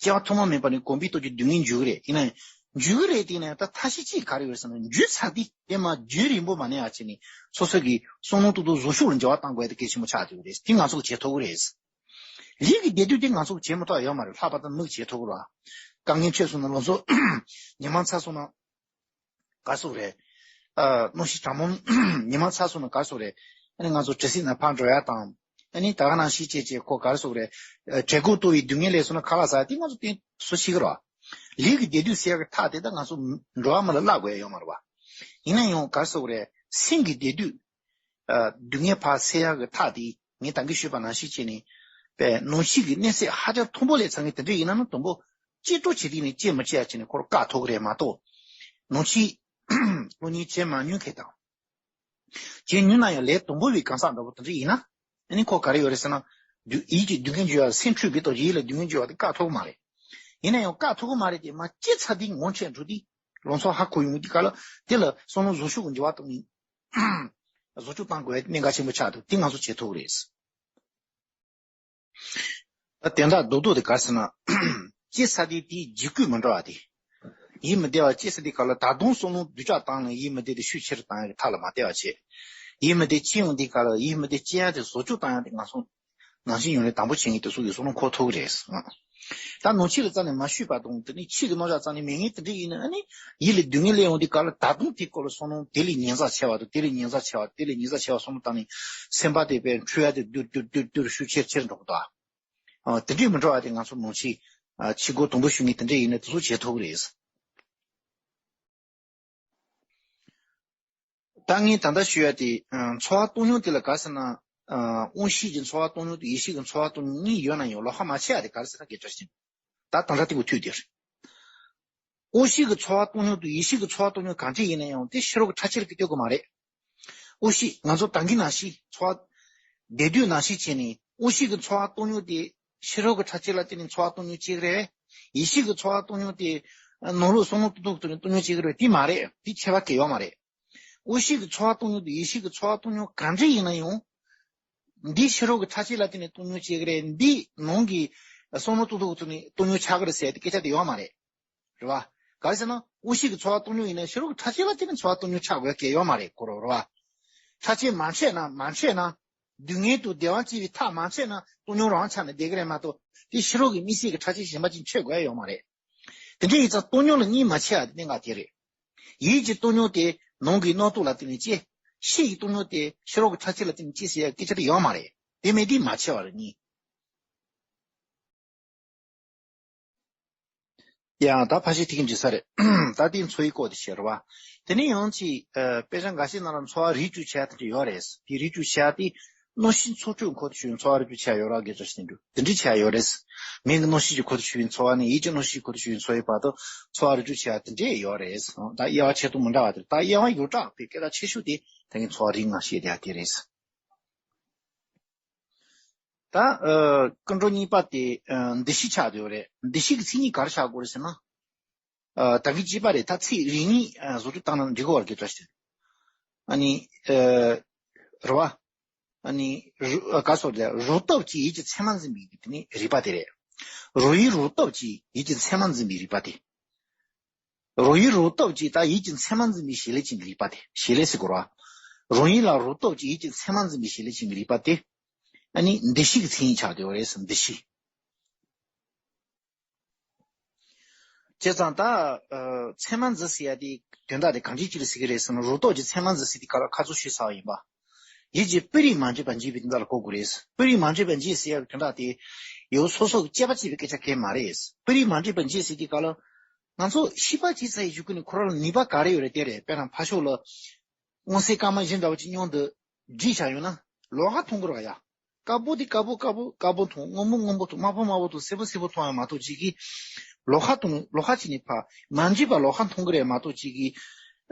སྐྱེ་བ་ཐོག་མ་མེད་པ་ནས་གོམས་པའི་སྟོབས་ཀྱིས་སྡུག་བསྔལ་འཇུག་གི་རེད། ཡིན་ན་ཡང་། འཇུག་གི་རེད་དེ་ཡིན་ན་ཡང་ད་ཐབས་ཤེས་གཅིག་ག་རེ་ཡོད་རེད་ཟེར་ན། འཇུག་ཚར་དུས་དེ་མར་རྒྱུན་རིང་པོ་མ་གནས་པ་བྱས་ནས་སོ་སོ་གི་བསམ་བློ་ཏོག་ཏོག་བཟོ་ཤུགས་ལ་འགྱུར་བ་གཏང་དགོས་ཡ་དེ་གལ་ཆེན་པོ་ཆགས་བསྡད་ཡོད་རེད། དེ་ང་ཚོ་གིས་བྱེད་ཐུབ་ཀྱི་རེད། ལུས་ཀྱི་བདེ་སྡུག་དེ་ང་ཚོ་གིས་བྱེད་མི་ཐུབ་ཡོད་མ་རེད། ལྷག་པར་དུ་མི་གིས་བྱེད་ཐུབ་ཀྱི་རེད། དཀའ་ངལ་འཕྲད་སོང་ན་ལོ་ཚོད་ཉི་མ་ཚར་སོང་ན། ག་རེ་ཟེར་དགོས་རེད། ཨ། གནམ་གཤིས་གྲང་མོ་ཉི་མ་ཚ་སོང་ན་ག་རེ་ཟེར་དགོས་རེད། ཨ་ནི་ང་ཚོ་གྲོ་སིབ་ནང་ཕར་འགྲོ་ཡ་དང་། ཨ་ནི་ད་ག་ནང་བཞིན་བྱས་བྱས་ཁོ་ག་རེ་ཟེར་དགོས་རེད། ཨ། བྲེལ་འཁོར་ལྟོགས་པའི་སྡུག་བསྔལ་སླེབས་སོང་ན་ཁ་ལག་ཟ་ཡ་དེ་ང་ཚོ་དེ་བཟོ་ཤེས་ཀྱི་རེད། ལུས་ཀྱི་བདེ་སྡུག་སེལ་ཡ་གི་ཐབས་དེ་ད་ང་ཚོ་འགྲོ་བ་མི་ལ་བསླབ་དགོས་ཡ་ཡོད་མ་རེད་བ། ཡིན་ན་ཡང་ག་རེ་ཟེར་དགོས་རེད། སེམས་ཀྱི་བདེ་སྡུག་ཨ། སྡུག་བསྔལ་ཕར་སེལ་ཡག་གི་ཐབས་དེ་ངས་ད་གིན་ཞུས་པ་ནང་བཞིན་བྱས་ནས། པའི་ནང་ཆོས་ཀྱི་གནས་ཚད་ཧ་ཅང་མཐོན་པོ་སླེབས་ཚར་མཁན་དེ་འདྲ་ཡིན་ན་ནི་དང་པོ་གཅེས་སྤྲོས་བྱེད་དུས་ནས་གཅེས་མི་གཅེས་ཡ་བྱས་ནས་ཁོ་རང་བཀག་ཐུབ་ཀྱི་རེད་མ་གཏོགས། ནང་ཆོས་སློབ་གཉེར་བྱེད་མ་མྱོང་མཁན་དང་། བྱེད་མྱོང་ན་ཡང་ལས་དང་པོ་བའི་གང་ཟག་འདྲ་པོ་དེ་འདྲ་ཡིན་ན། ཨ་ནི་ཁོ་ག་རེ་ཡོད་རེད་ཟེར་ན། སྡུག་ཡིད་ཀྱི་སྡུག་བསྔལ་འཇུག་ཡ་སེམས་འཁྲུག་པའི་སྟོབས་ཀྱིས་ཡིད་ལ་སྡུག་བསྔལ་འཇུག་པ་དེ་བཀག་ཐུབ་ཀྱི་མ་རེད། ཡིན་ན་ཡང་བཀག་ཐུབ་ཀྱི་མ་རེད་དེ་མར་གཅེས་ཚར་དུས་ངོ་འཕྲད་འགྲོ་དུས་བློ་ཚོར་ཧ་གོ་ཡོང་དུས་སྐབས་ལ་དེ་ལ་བསམ་བློ་བཟོ་ཤུགས་ཀྱི་འགྱུར་བ་གཏོང་ནས། བཟོ་བཅོས་གཏང་དགོས་པའི་གནད་འགག་ཆེན་པོ་ཆགས་འདུག་དེ་ང་ཚོ་བྱེད་ཐུབ་ཀྱི་རེད། ད་དོན་དག་རྡོག་རྡོག་དེ་ག་རེ་ཟེར་ན། སྐྱེས་ཚར་དུས་དེའི་འཇིགས་སྐུལ་མི་འགྲོ་བ་དེ། ཡིད་མི་བདེ་བ་སྐྱེས་ཚར་དུས་སྐབས་ལ་ད་དུང་བསམ་བློ་སྡུག་ཅག་བཏང་ནས་ཡིད་མི་བདེ་དེ་ཤུགས་ཆེ་རུ་བཏང་ཡག་གི་ཐབས་ལ་མ་བལྟས་པ་བྱས། ཡིད་མི་བདེ་སྐྱེ་ཡོང་དུས་སྐབས་ལ་ཡིད་མི་བདེ་སྐྱེ་ཡག་དེ་བཟོ་བཅོས་བཏང་ཡག་དེ་ང་ཚོ་ནང་ཆོས་ཉམས་ལེན་དང་པོ་བྱེད་མཁན་དེ་ཚོ་གིས་བསམ་བློ་འཁོར་ཐུབ་ཀྱི་རེད། ད་ནང་ཆོས་ལ་རྩ་ནས་མ་ཞུས་པ་དང་དེ་ནས་ཕྱི་གི་རྣམ་གཞག་རྩ་ནས་མེད་མཁན་དེ་འདྲ་ཡིན་ན་ཨ་ནི་ཡིད་ལ་སྡུག་བསྔལ་སླེབས་ཡོང་དུས་སྐབས་ལ་ད་དུང་དེའི་སྐོར་ལ་བསམ་བློ་དེ་ལས་ཉེན་ཚབས་ཆེ་བ་དང་དེ་ལས་ཉེན་ཚབས་ཆེ་བ་དེ་ལས་ཉེན་ཚབས་ཆེ་བ་བསམ་བློ་བཏང་ནས་སེམས་པ་དེ་དཔེ་འཁྲུག་ཡ་དེ་སྡུག་སྡུག་སྡུག་སྡུག་ཤུགས་ཆེར་ཆེར་འགྲོ་གི་འདུག་ཨ། དེ་འདྲས་མི་འགྲོ་བ་དེ་ང་ཚོ་ནང་ཆོས། ཨ། ཕྱི་སྒོ་དང་པོ་ཞུགས་མཁན་དེ་འདྲས་ཡིན་ན་དེ་ཚོ་བྱེད་ཐུབ་ཀྱི་རེད། ད་ངས་ད་ལྟ་ཞུ་ཡ་དེ། ཨ། འཚོ་བ་བཏང་སྙོམས་དེ་ལ་ག་རེ་ཟེར་ན། ཨ། དབང་ཤེས་ཀྱི་འཚོ་བ་བཏང་སྙོམས་དང་ཡེ་ཤེས་ཀྱི་འཚོ་བ་བཏང་སྙོམས་གཉིས་ཡོད་ན་ཡང་ལོགས་ཀ་མ་ཕྱེ་ཡ་དེ་ག་རེ་ཟེར་ན་སྐད་ཆ་ཞིག་ད་དང་སྒྲ་དེ་གུ་ཐུག་དེ་རེད། དབང་ཤེས་ཀྱི་འཚོ་བ་བཏང་སྙོམས་དང་ཡེ་ཤེས་ཀྱི་འཚོ་བ་བཏང་སྙོམས་གང་འདྲ་ཡིན་ན་ཡང་དེ་ཕྱི་རོལ་གྱི་ཁྲག་ཤེད་ལ་ཀྱིས་ལྟོས་ཀྱི་མ་རེད། དབང་ཤེས་ང་ཚོ་ད་གིན་ནང་བཞིན་འཚོ་བ། བདེ་སྡུག་ནང་བཞིན་བྱས་ནས་དབང་ཤེས་ཀྱི་འཚོ་བ་བཏང་སྙོམས་དེ་ཕྱི་རོལ་གྱི་ཁྲག་ཤེད་ལ་བརྟེན་ནས་འཚོ་བ་བཏང་སྙོམས་བྱེད་ཀྱི་རེད། ཡེ་ཤེས་ཀྱི་འཚོ་བ་བཏང་སྙོམས་དེ་ནང་ལོགས་བསམ་བློ་ཏོག་ཏོག་གི་ཐོག་ནས་བཏང་སྙོམས་བྱེད་ཀྱི་རེད། དེ་མ་རེད། དེ་ཁྱད་པར་གང་ཡང་ཡོད་མ་རེད། དབང་ཤེས་ཀྱི་འཚོ་བ་བཏང་སྙོམས་དང་ཡེ་ཤེས་ཀྱི་འཚོ་བ་བཏང་སྙོམས་གང་འདྲ་ཡིན་ན་ཡང་། འདི་ཕྱི་རོལ་གྱི་ཁྲག་ཤེད་ལ་བརྟེན་ནས་བཏང་སྙོམས་བྱེད་ཀྱི་རེད། འདི་ནང་གི་བསམ་བློ་ཏོག་ཏོག་གི་ཐོག་ནས་བཏང་སྙོམས་ཆགས་ཀྱི་རེད་ཟེར་ཏེ་སྐད་ཆ་དེ་ཡོད་མ་རེད། རེད་བ། ག་རེ་ཟེར་ན་དབང་ཤེས་ཀྱི་འཚོ་བ་བཏང་སྙོམས་ཡིན་ན་ཕྱི་རོལ་གྱི་ཁྲག་ཤེད་ལ་བརྟེན་ནས་འཚོ་བ་བཏང་སྙོམས་ཆགས་དགོས་གལ་ཡོད་མ་རེད་ཁོ་རང་རེད་བ། ཁྲག་ཤེད་མ་འཕྲད་ན་མ་འཕྲད་ན། སྡུག་བསྔལ་དང་བདེ་བ་སྐྱེ་བའི་ཐབས་མ་འཕྲད་ན་བཏང་སྙོམས་རང་ཆགས་ནས་བསྡད་ཀྱི་རེད་མ་གཏོགས་དེ་ཕྱི་རོལ་གྱི་དམིགས་བསལ་གྱི་ཁྲག་ཤེད་གཞན་པ་ཅིག་འཕྲད་དགོས་ཡ་ཡོད་མ་རེད། དེ་འདྲ་ཡིན་ཙང་བཏང་སྙོམས་ལ་གཉིས་མ་ཕྱེ་ཡ་དེ་གནད་འགག་དེ་རེད། ཡིད་ཀྱི་བཏང་སྙོམས་དེ་ནང་གི་རྣམ་རྟོག་ལ་བརྟེན་ནས་སྐྱེ། ཕྱི་ཡི་བཏང་སྙོམས་དེ་ཕྱི་རོལ་གྱི་ཁྲག་ཤེད་ལ་བརྟེན་ནས་སྐྱེ་ཟེར་ཡ་སྐད་ཆ་དེ་ཡོད་མ་རེད། དེ་མེད་དུས་མ་ཕྱེ་བ་རེད་གཉིས། ཡང་ད་ཕལ་ཆེར་དེ་གི་འགྲིག་ས་རེད། ད་དེ་འཚོ་བའི་སྐོར་དེ་བཤད་རེད་བ། དེ་ནས་ཡང་ཅིག་ཨ་དཔེ་ཆ་འགའ་ཤས་ནང་ལ་འཚོ་བ་རིག་བཅུག་བྱ་དེ་འདྲ་ཡོད་རེད། དེ་རིག་བཅུག་བྱ་དེ་གནོད་ཤིང་ཚོགས་དྲུག་འཁོར་དུ་ཞུགས་པའི་འཚོ་བ་རིག་བཅུག་བྱ་ཡོད་ར་གི་འདྲ་ཞིག་འདུག་དེ་འདྲ་བྱ་ཡོད་རེད། མིང་གི་གནོད་ཤིང་གི་འཁོར་དུ་ཞུགས་པའི་འཚོ་བ་ནས་ཡིད་ཀྱི་གནོད་ཤིང་གི་འཁོར་དུ་ཞུགས་པའི་འཚོ་བའི་བར་དུ་འཚོ་བ་རིག་བཅུག་བྱ་དེ་འདྲ་ཡོད་རེད། ད་དབྱེ་བ་ཆེ་ཏོག་མི་འདྲ་བ་དེ་རེད། ད་དབྱེ་བ་ཡོངས་གྲགས་པའི་སྐད་གྲགས་ཆེ་ཤོས་དེ་ད་གིན་འཚོ་བ་རིག་ལྔ་བཤད་དེ་ཡ་དེ་རེད། ད་ཨ་ཀུན་འགྲོ་གཉིས་པ་དེ་ཨ་འདུ་ཤེས་ཆགས་བསྡད་ཡོད་རེད། འདུ་ཤེས་ཀྱི་མཚན་ཉིད་ག་རེ་ཆགས་དགོས་རེད་ཟེར་ན། ཨ་ད་གིན་བྱས་པ་རེད། ད་ཚིག་རེ་གཉིས་ཨ་བཟོ་བཅོས་བཏང་ན་འགྲིག་གི་རེད་བ་གི་འདྲ་ཞིག་ཨ་ནི་ཨ་རེད་བ། ཨ་ནི་རུ་ཨ་ག་སོགས་རེད། རོ་སྟོབས་ཀྱིས་ཡིད་ཀྱི་མཚན་མ་འཛིན་པའི་དེ་ནི་རིག་པ་དེ་རེད། རོ་ཡི་རོ་སྟོབས་ཀྱིས་ཡིད་ཀྱི་མཚན་མ་འཛིན་པའི་རིག་པ་དེ། རོ་ཡི་རོ་སྟོབས་ཀྱིས་ད་ཡིད་ཀྱི་མཚན་མ་འཛིན་པའི་བྱེད་ལས་ཅན་གྱི་རིག་པ་དེ། བྱེད་ལས་ཟེར་དགོས་རེད་བ། རོ་ཡི་ལ་རོ་སྟོབས་ཀྱིས་ཡིད་ཀྱི་མཚན་མ་འཛིན་པའི་བྱེད་ལས་ཅན་གྱི་རིག་པ་དེ། ཨ་ནི་འདུ་ཤེས་ཀྱི་མཚན་ཉིད་ཆགས་བསྡད་ཡོད་རེད་ཟེར། འདུ་ཤེས། བྱས་ཙང་ད་ཨ་མཚན་མ་འཛིན་ཟེར་ཡ་དེ་དོན་དག་དེ་གང་ཅིའི་ཕྱིར་ཟེར་གྱི་རེད་ཟེར་ན། རོ་སྟོབས་ཀྱི་མཚན་མ་འཛིན་ཟེར་དེ་ག་ལ་ཁ་ཚུར་ཞུས་ཚར་བ་ཡིན་པ། ཡིད་ཀྱི་སྤུ་རིས་མ་འདྲེས་པ་འབྱེད་པའི་དོན་དག་ལ་གོ་དགོས་རེད། སྤུ་རིས་མ་འདྲེས་པ་འབྱེད་ཟེར་ཡ་གི་དོན་དག་དེ་ཡོད་སོ་སོ་གི་དཔྱད་པ་བྱེད་པའི་སྐད་ཆ་གང་ཡང་མ་རེད། སྤུ་རིས་མ་འདྲེས་པ་འབྱེད་ཟེར་དེ་ག་ལ། ང་ཚོ་ཤེས་པ་བྱེད་ཚར་ཡི་གཞུག་གུ་ནས་ཁོ་རང་ལ་ནུས་པ་ག་རེ་ཡོད་རེད་དེ་རེད། དཔེར་ན་ཕར་ཕྱོགས་ལ་སྔོ་སེར་དཀར་དམར་བཞི་འདྲ་བོ་ཅིག་མཉམ་དུ་སྒྲིག་བཞག་ཡོད་ན་ལོགས་ཀ་མཐོང་གི་རེད་ཡ། དཀར་པོ་དེ་དཀར་པོ་དཀར་པོ་དཀར་པོ་མཐོང་། སྔོན་པོ་སྔོན་པོ་མཐོང་། དམར་པོ་དམར་པོ་མཐོང་། སེར་པོ་སེར་པོ་མཐོང་ཡ་མ་གཏོགས་ཅིག་གིས་ལོགས་ཀ་མཐོང་། ལོགས་ཀ་ཅིག་ནས་ཕར་མ་འདྲེས་པ་ལོགས་ཀ་མཐོང་གི་རེད་མ་གཏོགས་ཅིག་གིས་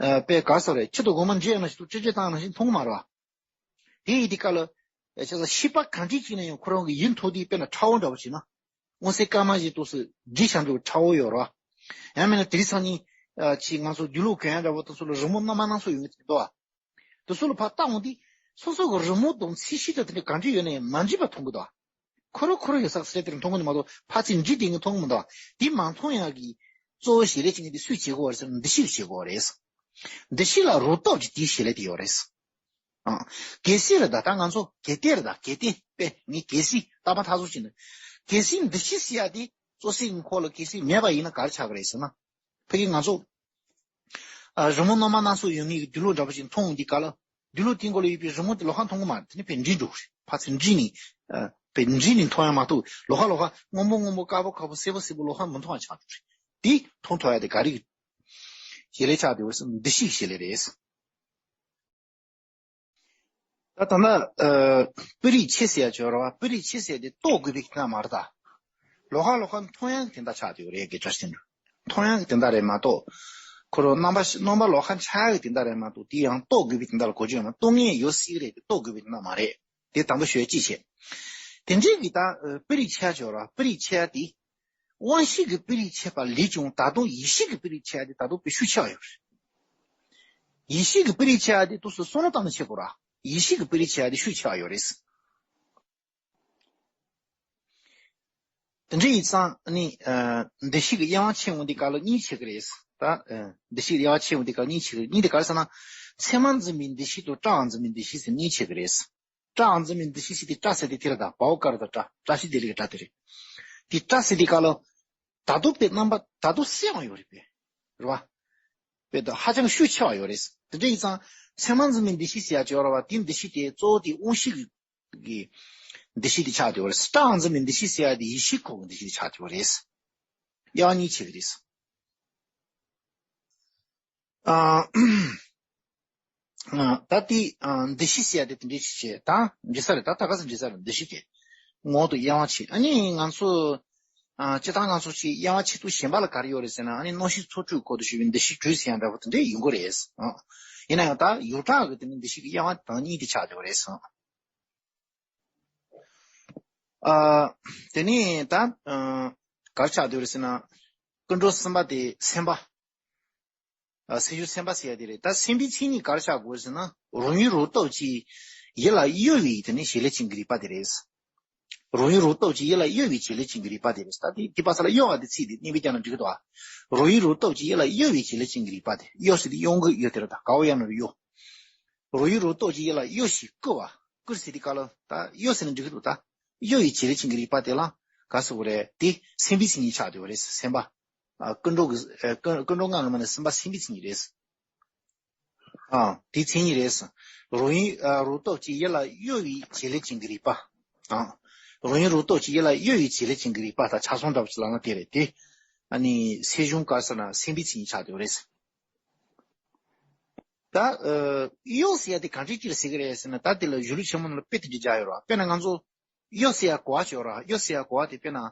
ཨ་དཔེ་ག་ས་རེད། ཁྱི་དང་སྒོ་མ་འདྲེས་ཡ་ནང་བཞིན་དུ་ཅི་ཅི་བཏང་ནང་བཞིན་མཐོང་གི་མ་རེད་བ། དེ་ཡི་དེ་ག་ལ་བྱས་ཙང་ཤེས་པ་གང་དྲིས་ཅིག་ན་ཡང་ཁོ་རང་གི་ཡིད་མཐོང་དེ་དཔེར་ན་ཁྲ་བོ་འདྲ་བོ་བྱས་ན། སྔོ་སེར་དཀར་དམར་བཞི་དུས་སུ་སྒྲིག་བཞག་འདུག་ཁྲ་བོ་ཡོད་རེད་བ། ཡང་མིན་ན་དེ་རིང་སང་ཉིན་ཨ་ཅིག་ང་ཚོ་དུག་ལོག་གྱོན་ཡ་འདྲ་བོ་དེ་ཚོ་ལ་རི་མོ་སྣ་མ་སྣ་ཚོགས་ཡོང་གི་འདུག་བ། དེ་ཚོ་ལ་ཕར་ལྟ་འོང་དུས་སོ་སོ་གི་རི་མོ་དང་ཚད་གཞི་དང་དེ་འདྲ་གང་འདྲ་ཡོད་ན་ཡང་མ་འདྲེས་པ་མཐོང་གི་འདུག་བ། ཁོ་རང་ཁོ་རང་ཡོད་ས་གི་ས་ཆ་དེར་མཐོང་གི་འདུག་མ་གཏོགས་ཕར་ཚུར་འདྲེས་བསྡད་མཁན་མཐོང་གི་མི་འདུག་བ། དེ་མ་མཐོང་ཡ་གི་གཙོ་བོ་བྱེད་ལས་བྱེད་མཁན་དེ་སུས་བྱེད་དགོས་པ་རེད་ཟེར་ན་འདུ་ཤེས་ཀྱིས་བྱེད་དགོས་པ་རེད། འདུ་ཤེས་ལ་རོ་སྟོབས་ཀྱིས་དེའི་བྱེད་ལས་དེ་ཡོད་རེད། ཨང་། གལ་སྲིད་རེད་ད། ད་ང་ཚོ་གལ་ཏེ་རེད་ད། གལ་ཏེ་དཔེ་ངས་གལ་སྲིད་རྟག་པར་མཐའ་གསུམ་བྱས་ན། གལ་སྲིད་འདུ་ཤེས་ཟེར་ཡ་དེ་གཙོ་ཆེ་གི་འཁོར་ལ་གལ་སྲིད་མེད་པ་ཡིན་ན་ག་རེ་ཆགས་ཀྱི་རེད་ཟེར་ན། ཕ་གི་ང་ཚོ་ཨ་རི་མོ་སྣ་མ་སྣ་ཚོགས་ཡོད་མཁན་གྱི་དུག་ལོག་འདྲ་པོ་ཞིག་མཐོང་ཡོང་དུས་ག་ལ། དུག་ལོག་དེའི་མགོ་ལ་ཡོད་པའི་རི་མོ་དེ་ལོགས་ཀ་མཐོང་གི་མ་རེད། དེ་ནི་ཕར་འདྲེས་འགྲོ་གི་རེད། ཕར་ཚུར་འདྲེས་ནས་ཨ་ཕར་འདྲེས་ནས་མཐོང་ཡ་མ་གཏོགས་ལོགས་ཀ་ལོགས་ཀ་སྔོན་པོ་སྔོན་པོ་དཀར་པོ་དཀར་པོ་སེར་པོ་སེར་པོ་ལོགས་ཀ་མི་མཐོང་བ་ཆགས་འགྲོ་གི་རེད། དེ་མཐོང་ཐུབ་ཡ་དེ་ག་རེ་གི་བྱེད་ལས་ཆགས་བསྡད་པ་རེད་ཟེར་ན་འདུ་ཤེས་ཀྱི་བྱེད་ལས་རེད། ད་ད་ལྟ་ཨ་སྤུ་རིས་ཕྱེད་ཟེར་ཡ་ཅིག་ཡོད་རེད་བ། སྤུ་རིས་ཕྱེད་ཟེར་དེ་རྟོགས་དགོས་པའི་དོན་དག་མ་རེད་ད། ལོགས་ཀ་ལོགས་ཀ་མཐོང་ཡག་གི་དོན་དག་ཆགས་བསྡད་ཡོད་རེད་གི་འདྲ་ཞིག་འདུག་མཐོང་ཡག་གི་དོན་དག་རེད་མ་གཏོགས། ཁོ་རང་རྣམ་པ་ཤ་རྣམ་པ་ལོགས་ཀ་འཆར་ཡག་གི་དོན་དག་རེད་མ་གཏོགས་དེ་ཡང་རྟོགས་དགོས་པའི་དོན་དག་ལ་གོ་རྒྱུ་ཡོད་མ་རེད། རྟོགས་ངེས་ཡོད་སྲིད་གི་རེད་དེ་རྟོགས་དགོས་པའི་དོན་དག་མ་རེད། དེ་དང་པོ་ཞུ་ཡ་གཅིག་བྱས། དེ་འདྲའི་གི་ད་ཨ་སྤུ་རིས་ཕྱེད་ཅིག་ཡོད་རེད་བ། སྤུ་རིས་ཕྱེད་དེ། དབང་ཤེས་ཀྱི་སྤུ་རིས་ཕྱེད་པ་ལས་ཀྱང་ད་དུང་ཡེ་ཤེས་ཀྱི་སྤུ་རིས་ཕྱེད་དེ་ད་དུང་དཔེ་ཤུགས་ཆེ་བ་ཡོད་རེད། ཡེ་ཤེས་ཀྱི་སྤུ་རིས་ཕྱེད་དེ་དུས་སུ་བསམ་བློ་བཏང་ནས་ཕྱེ་དགོས་ར། ཡེ་ཤེས་ཀྱི་སྤུ་རིས་ཕྱེད་དེ་ཤུགས་ཆེ་བ་ཡོད་རེད། དེ་འདྲ་ཡིན་ཙང་ནི་ཨ་འདུ་ཤེས་ཀྱི་དབྱེ་བ་ཕྱེ་འོང་དུས་སྐབས་ལ་གཉིས་ཕྱེ་གི་རེད། ད་ཨ་འདུ་ཤེས་ཀྱི་དབྱེ་བ་ཕྱེ་འོང་དུས་སྐབས་གཉིས་ཕྱེ་གི་རེད། གཉིས་དེ་ག་རེ་ཟེར་ན། མཚན་མ་འཛིན་པའི་འདུ་ཤེས་དང་སྐྲག་འཛིན་པའི་འདུ་ཤེས་ཟེར་གཉིས་ཕྱེ་གི་རེད། སྐྲག་འཛིན་པའི་འདུ་ཤེས་ཟེར་དེ་སྐྲ་ཟེར་དེ་དེ་རེད་ད། བའོ་དཀར་དང་སྐྲ། བཀྲ་ཤིས་བདེ་ལེགས་ཀྱི་སྐྲ་དེ་རེད། དེ་སྐྲ་ཟེར་དུས་སྐབས་ལ། ད་དུང་དཔེ་རྣམ་པ་ད་དུང་གསལ་བ་ཡོད་རེད་པས། རེད་བ། དཔེ་ད་ཧ་ཅང་ཤུགས་ཆེ་བ་ཡོད་རེད། དེ་འདྲ་ཡིན་ཙང་མཚན་མ་འཛིན་པའི་འདུ་ཤེས་ཟེར་ཡ་ཅིག་ཡོད་རེད་བ། དེ་འདུ་ཤེས་དེ་གཙོ་བོ་དེ་དབང་ཤེས་ཀྱི་འདུ་ཤེས་དེ་ཆགས་བསྡད་ཡོད་རེད། སྐྲག་འཛིན་པའི་འདུ་ཤེས་ཟེར་ཡ་དེ་ཡེ་ཤེས་ཁོག་གི་འདུ་ཤེས་དེ་ཆགས་བསྡད་ཡོད་རེད། དབྱེ་བ་གཉིས་ཕྱེ་གི་རེད། ཨ། ཨ། ད་དེ་ཨ་འདུ་ཤེས་ཟེར་ཡ་དེ་དེ་འདྲའི་ཞིག་བྱས་ད་འདྲི་ས་རེད། ད་ད་ག་ས་འདྲི་ས་རེད། འདུ་ཤེས་དེ་ངོ་བོ་དང་དབྱེ་བ་ཕྱེ། ཨ་ནི་ང་ཚོ་ཨ་སྤྱིར་བཏང་ང་ཚོ་ཅིག་དབྱེ་བ་ཕྱེ་དུས་གཞན་པ་ལ་ག་རེ་ཡོད་རེད་ཟེར་ན། ཨ་ནི་གནོད་ཤིང་ཚོགས་དྲུག་སྐོར་དུ་ཞུགས་པའི་འདུ་ཤེས་དྲུག་ཟེར་ཡ་འདྲ་པོ་དེ་འདྲ་ཡིན་དགོས་རེད། ཨ། ཡིན་ན་ཡང་ད་ཡོངས་གྲགས་ཀྱི་དེ་ནི་འདུ་ཤེས་ཀྱི་དབྱེ་བ་དང་གཉིས་དེ་ཆགས་བསྡད་པ་རེད། ཨ། དེ་ནས་ད་ཨ་ག་རེ་ཆགས་བསྡད་པ་རེད་ཟེར་ན། ཀུན་འགྲོ་གསུམ་པ་དེ་སེམས་པ། ཨ། སེམས་བྱུང་སེམས་པ་ཟེར་ཡ་དེ་རེད། ད་སེམས་པའི་མཚན་ཉིད་ག་རེ་ཆགས་དགོས་ཟེར་ན། རང་ཡུལ་རང་སྟོབས་ཀྱིས་ཡིད་ལ་གཡོ་བའི་དེ་ནི་བྱེད་ལས་ཅན་གྱི་རིག་པ་དེ་རེད། རང་ཡུལ་རང་སྟོབས་ཀྱིས་ཡིད་ལ་གཡོ་བའི་བྱེད་ལས་ཅན་གྱི་རིག་པ་དེ་རེད། ད་དེ་དེ་བ་ས་ལ་གཡོ་བ་དེ་ཚིག་དེ་གནས་པའི་རྒྱ་ན་འགྲིག་གི་འདུག་ཨ། རང་ཡུལ་རང་སྟོབས་ཀྱིས་ཡིད་ལ་གཡོ་བའི་བྱེད་ལས་ཅན་གྱི་རིག་པ་དེ། གཡོ་ཟེར་དེ་གཡོ་འགུལ་གཡོ་དེ་རེད། ད་ག་བ་གཡོ་ན་རུ་གཡོ། རང་ཡུལ་རང་སྟོབས་ཀྱིས་ཡིད་ལ་གཡོ་ཞིང་བསྐུལ་བ། བསྐུལ་ཟེར་དེ་ག་ལ་ད་གཡོ་ཟེར་ན་འགྲིག་གི་འདུག་ད་གཡོ་བའི་བྱེད་ལས་ཅན་གྱི་རིག་པ་དེ་ལ་ག་ཟེར་དགོས་རེད། དེ་སེམས་པའི་མཚན་ཉིད་ཆགས་བསྡད་པ་རེད། སེམས་པ། ཨ། ཀུན་འགྲོ་གི་ཨ་ཀུན་ཀུན་འགྲོ་ལྔ་གི་མ་ནས་སེམས་པ་སེམས་པའི་མཚན་ཉིད་རེད། ཨ། དེའི་མཚན་ཉིད་རེད། རང་ཡུལ་ཨ་རང་སྟོབས་ཀྱིས་ཡིད་ལ་གཡོ་བའི་བྱེད་ལས་ཅན་གྱི་རིག་པ། ཨ། རང་ཡུལ་རང་སྟོབས་ཀྱིས་ཡིད་ལ་གཡོ་བའི་བྱེད་ལས་ཅན་གྱི་རིག་པ་དང་ཆགས་སོང་འདྲ་བོ་ཅིག་ལབ་ན་དེ་རེད་དེ། ཨ་ནི་སེལ་གཞུང་ག་རེ་ཟེར་ན་སེམས་པའི་མཚན་ཉིད་ཆགས་བསྡད་ཡོད་རེད། ད་ཨ་གཡོ་ཟེར་ཡ་དེ་གང་འདྲ་ཅིག་ལ་ཟེར་གི་རེད་ཟེར་ན། ད་དེ་ལ་གཞུང་ལུགས་ཆེན་མོ་ནང་ལ་དཔེ་དེ་འདྲ་སྦྱར་ཡོད་རེད་བ། དཔེར་ན་ང་ཚོ་གཡོ་ཟེར་ཡ་གོ་བ་ཅིག་ཡོད་རེད་བ། གཡོ་ཟེར་ཡ་གོ་བ་དེ་དཔེར་ན། ཨ་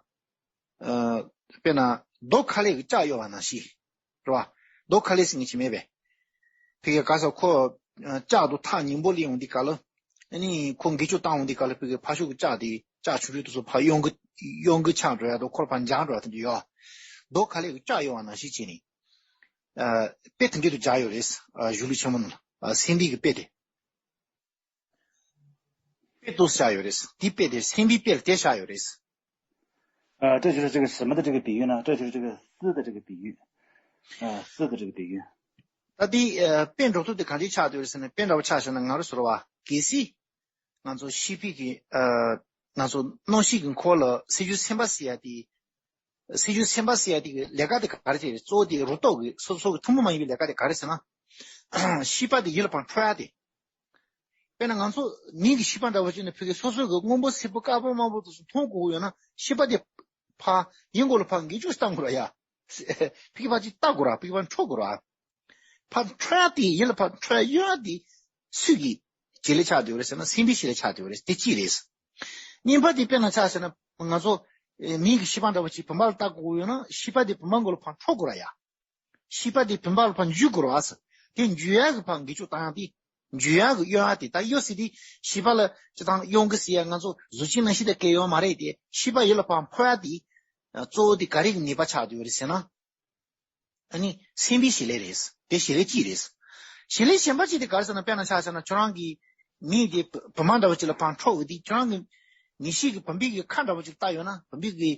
དཔེར་ན་རྡོ་ཁ་ལས་ཀྱི་ལྕགས་གཡོ་བ་ནང་བཞིན་རེད་བ། རྡོ་ཁ་ལས་ཟེར་མཁན་ཅིག་མེད་པས། ཕ་གི་ག་ས་ཁོ་ལྕགས་དུ་ཐག་ཉེ་པོ་ལ་ཡོང་དུས་སྐབས་ལ། ཨ་ནི་ཁོ་འགུལ་སྐྱོད་བཏང་ཡོང་དུས་སྐབས་ལ་ཕ་གི་ཕར་ཕྱོགས་ཀྱི་ལྕགས་དེ་ལྕགས་ཆུང་ཆུང་དེ་ཚོ་ཕར་གཡོ་འགུལ་གཡོ་འགུལ་ཆགས་འགྲོ་ཡ་དང་ཁོ་ཕར་འགྱངས་འགྲོ་ཡ་དེ་འདྲ་ཡོད། རྡོ་ཁ་ལས་ཀྱི་ལྕགས་གཡོ་བ་ནང་བཞིན་བྱས་ནས། ཨ་དཔེ་དེ་འདྲ་དུ་སྦྱར་ཡོད་རེད། ཨ་གཞུང་ལུགས་ཆེན་མོ་ནང་ལ། ཨ་སེམས་པའི་གི་དཔེ་དེ། དཔེ་ཏོག་ཙམ་བཞག་ཡོད་རེད། དེ་དཔེ་དེ་སེམས་པའི་དཔེ་ལ་དེ་བཞག་ཡོད་རེད། 呃，这就是这个什么的这个比喻呢？这就是这个思的这个比喻，呃，思的这个比喻。 ད་དེ་ཨ་དཔེ་འགྲོ་སྟངས་དེ་ག་འདྲ་ཆགས་བསྡད་ཡོད་རེད་ཟེར་ན། དཔེ་འདྲ་བོ་ཆགས་བཞག་ན་ང་རང་ཚོ་རེད་བ། གལ་སྲིད་ང་ཚོ་ཤེས་པའི་གི་ཨ་ང་ཚོ་རྣམ་ཤེས་ཀྱི་འཁོར་ལ་སེམས་བྱུང་སེམས་པ་ཟེར་ཡ་དེ། སེམས་བྱུང་སེམས་པ་ཟེར་ཡ་དེ་གི་ལས་ཀ་དེ་ག་རེ་བྱེད་རེད། གཙོ་བོ་དེ་རུ་ཏོག་གི་སོ་སོ་གི་ཐུན་མོང་མ་ཡིན་པའི་ལས་ཀ་དེ་ག་རེ་ཟེར་ན། ཤེས་པ་དེ་ཡིད་ལ་ཕར་འཕྲོ་ཡ་དེ། དཔེར་ན་ང་ཚོ་མིག་གི་ཤེས་པ་འདྲ་བོ་ཅིག་ནི་ཕ་གི་སོ་སོ་གི་སྔོན་པོ་སེར་པོ་དཀར་པོ་དམར་པོ་དེ་ཚོ་མཐོང་དགོས་ཀྱི་ཡོད་ན། ཤེས་པ་དེ་ཕར་ཡིད་མགོ་ལ་ཕར་འགུལ་སྐྱོད་བཏང་དགོས་ར་ཡ། ཕ་གི་ཕར་ཅིག་ལྟ་དགོས་ར། ཕ་གི་ཕར་འཕྲོ་དགོས་ར། ཕར་འཕྲོ་ཡ་དེ་ཡིད་ལ་ཕར་འཕྲོ་ཡ་གཡོ་ཡ་དེ་སུས་ཀྱི་བྱེད་ལས་ཆགས་བསྡད་ཡོད་རེད་ཟེར་ན། སེམས་པའི་བྱེད་ལས་ཆགས་བསྡད་ཡོད་རེད། དེ་གཅིག་རེད། གཉིས་པ་དེ་དཔེར་ན་ཆ་བཞག་ན་ང་ཚོ་ཨེ་མིག་གི་ཤེས་པ་འདྲ་བོ་ཅིག་བུམ་པ་ལ་ལྟ་དགོས་ཀྱི་ཡོད་ན་ཤེས་པ་དེ་བུམ་པ་མགོ་ལ་ཕར་འཕྲོ་དགོས་ར་ཡ། ཤེས་པ་དེ་བུམ་པ་ལ་ཕར་འཇུག་དགོས་ར་ཟེར། དེ་འཇུག་ཡ་གི་ཕར་འགུལ་སྐྱོད་བཏང་ཡ་དེ། འཇུག་ཡ་གི་གཡོ་ཡ་དེ། ད་གཡོ་ཟེར་དེ་ཤེས་པ་ལ་སྤྱིར་བཏང་གཡོ་འགུལ་ཟེར་ཡ་ང་ཚོ་གཟུགས་ཅན་རྣམ་ཤེས་དང་སྐལ་ཡོད་མ་རེད་དེ། ཤེས་པ་ཡིད་ལ་ཕར་འཕོ་ཡ་དེ་གཙོ་བོ་དེ་ག་རེ་གི་ནུས་པ་ཆགས་བསྡད་ཡོད་རེད་ཟེར་ན། ཨ་ནི་སེམས་པའི་བྱེད་ལས་རེད། དེ་བྱེད་ལས་གཅིག་རེད། བྱེད་ལས་གཞན་པ་གཅིག་དེ་ག་རེ་ཟེར་ན། དཔེར་ན་ཆ་བཞག་ན་ཁྱོད་རང་གི་མིག་དེ་བུམ་པ་འདྲ་བོ་ཅིག་ལ་ཕར་འཕྲོ་འོས་དེ། ཁྱོད་རང་གི་མིག་ཤེས་ཀྱི་བུམ་པའི་གི་ཁ་འདྲ་བོ་ཅིག་ལ་ལྟ་ཡོད་ན། བུམ་པའི་གི་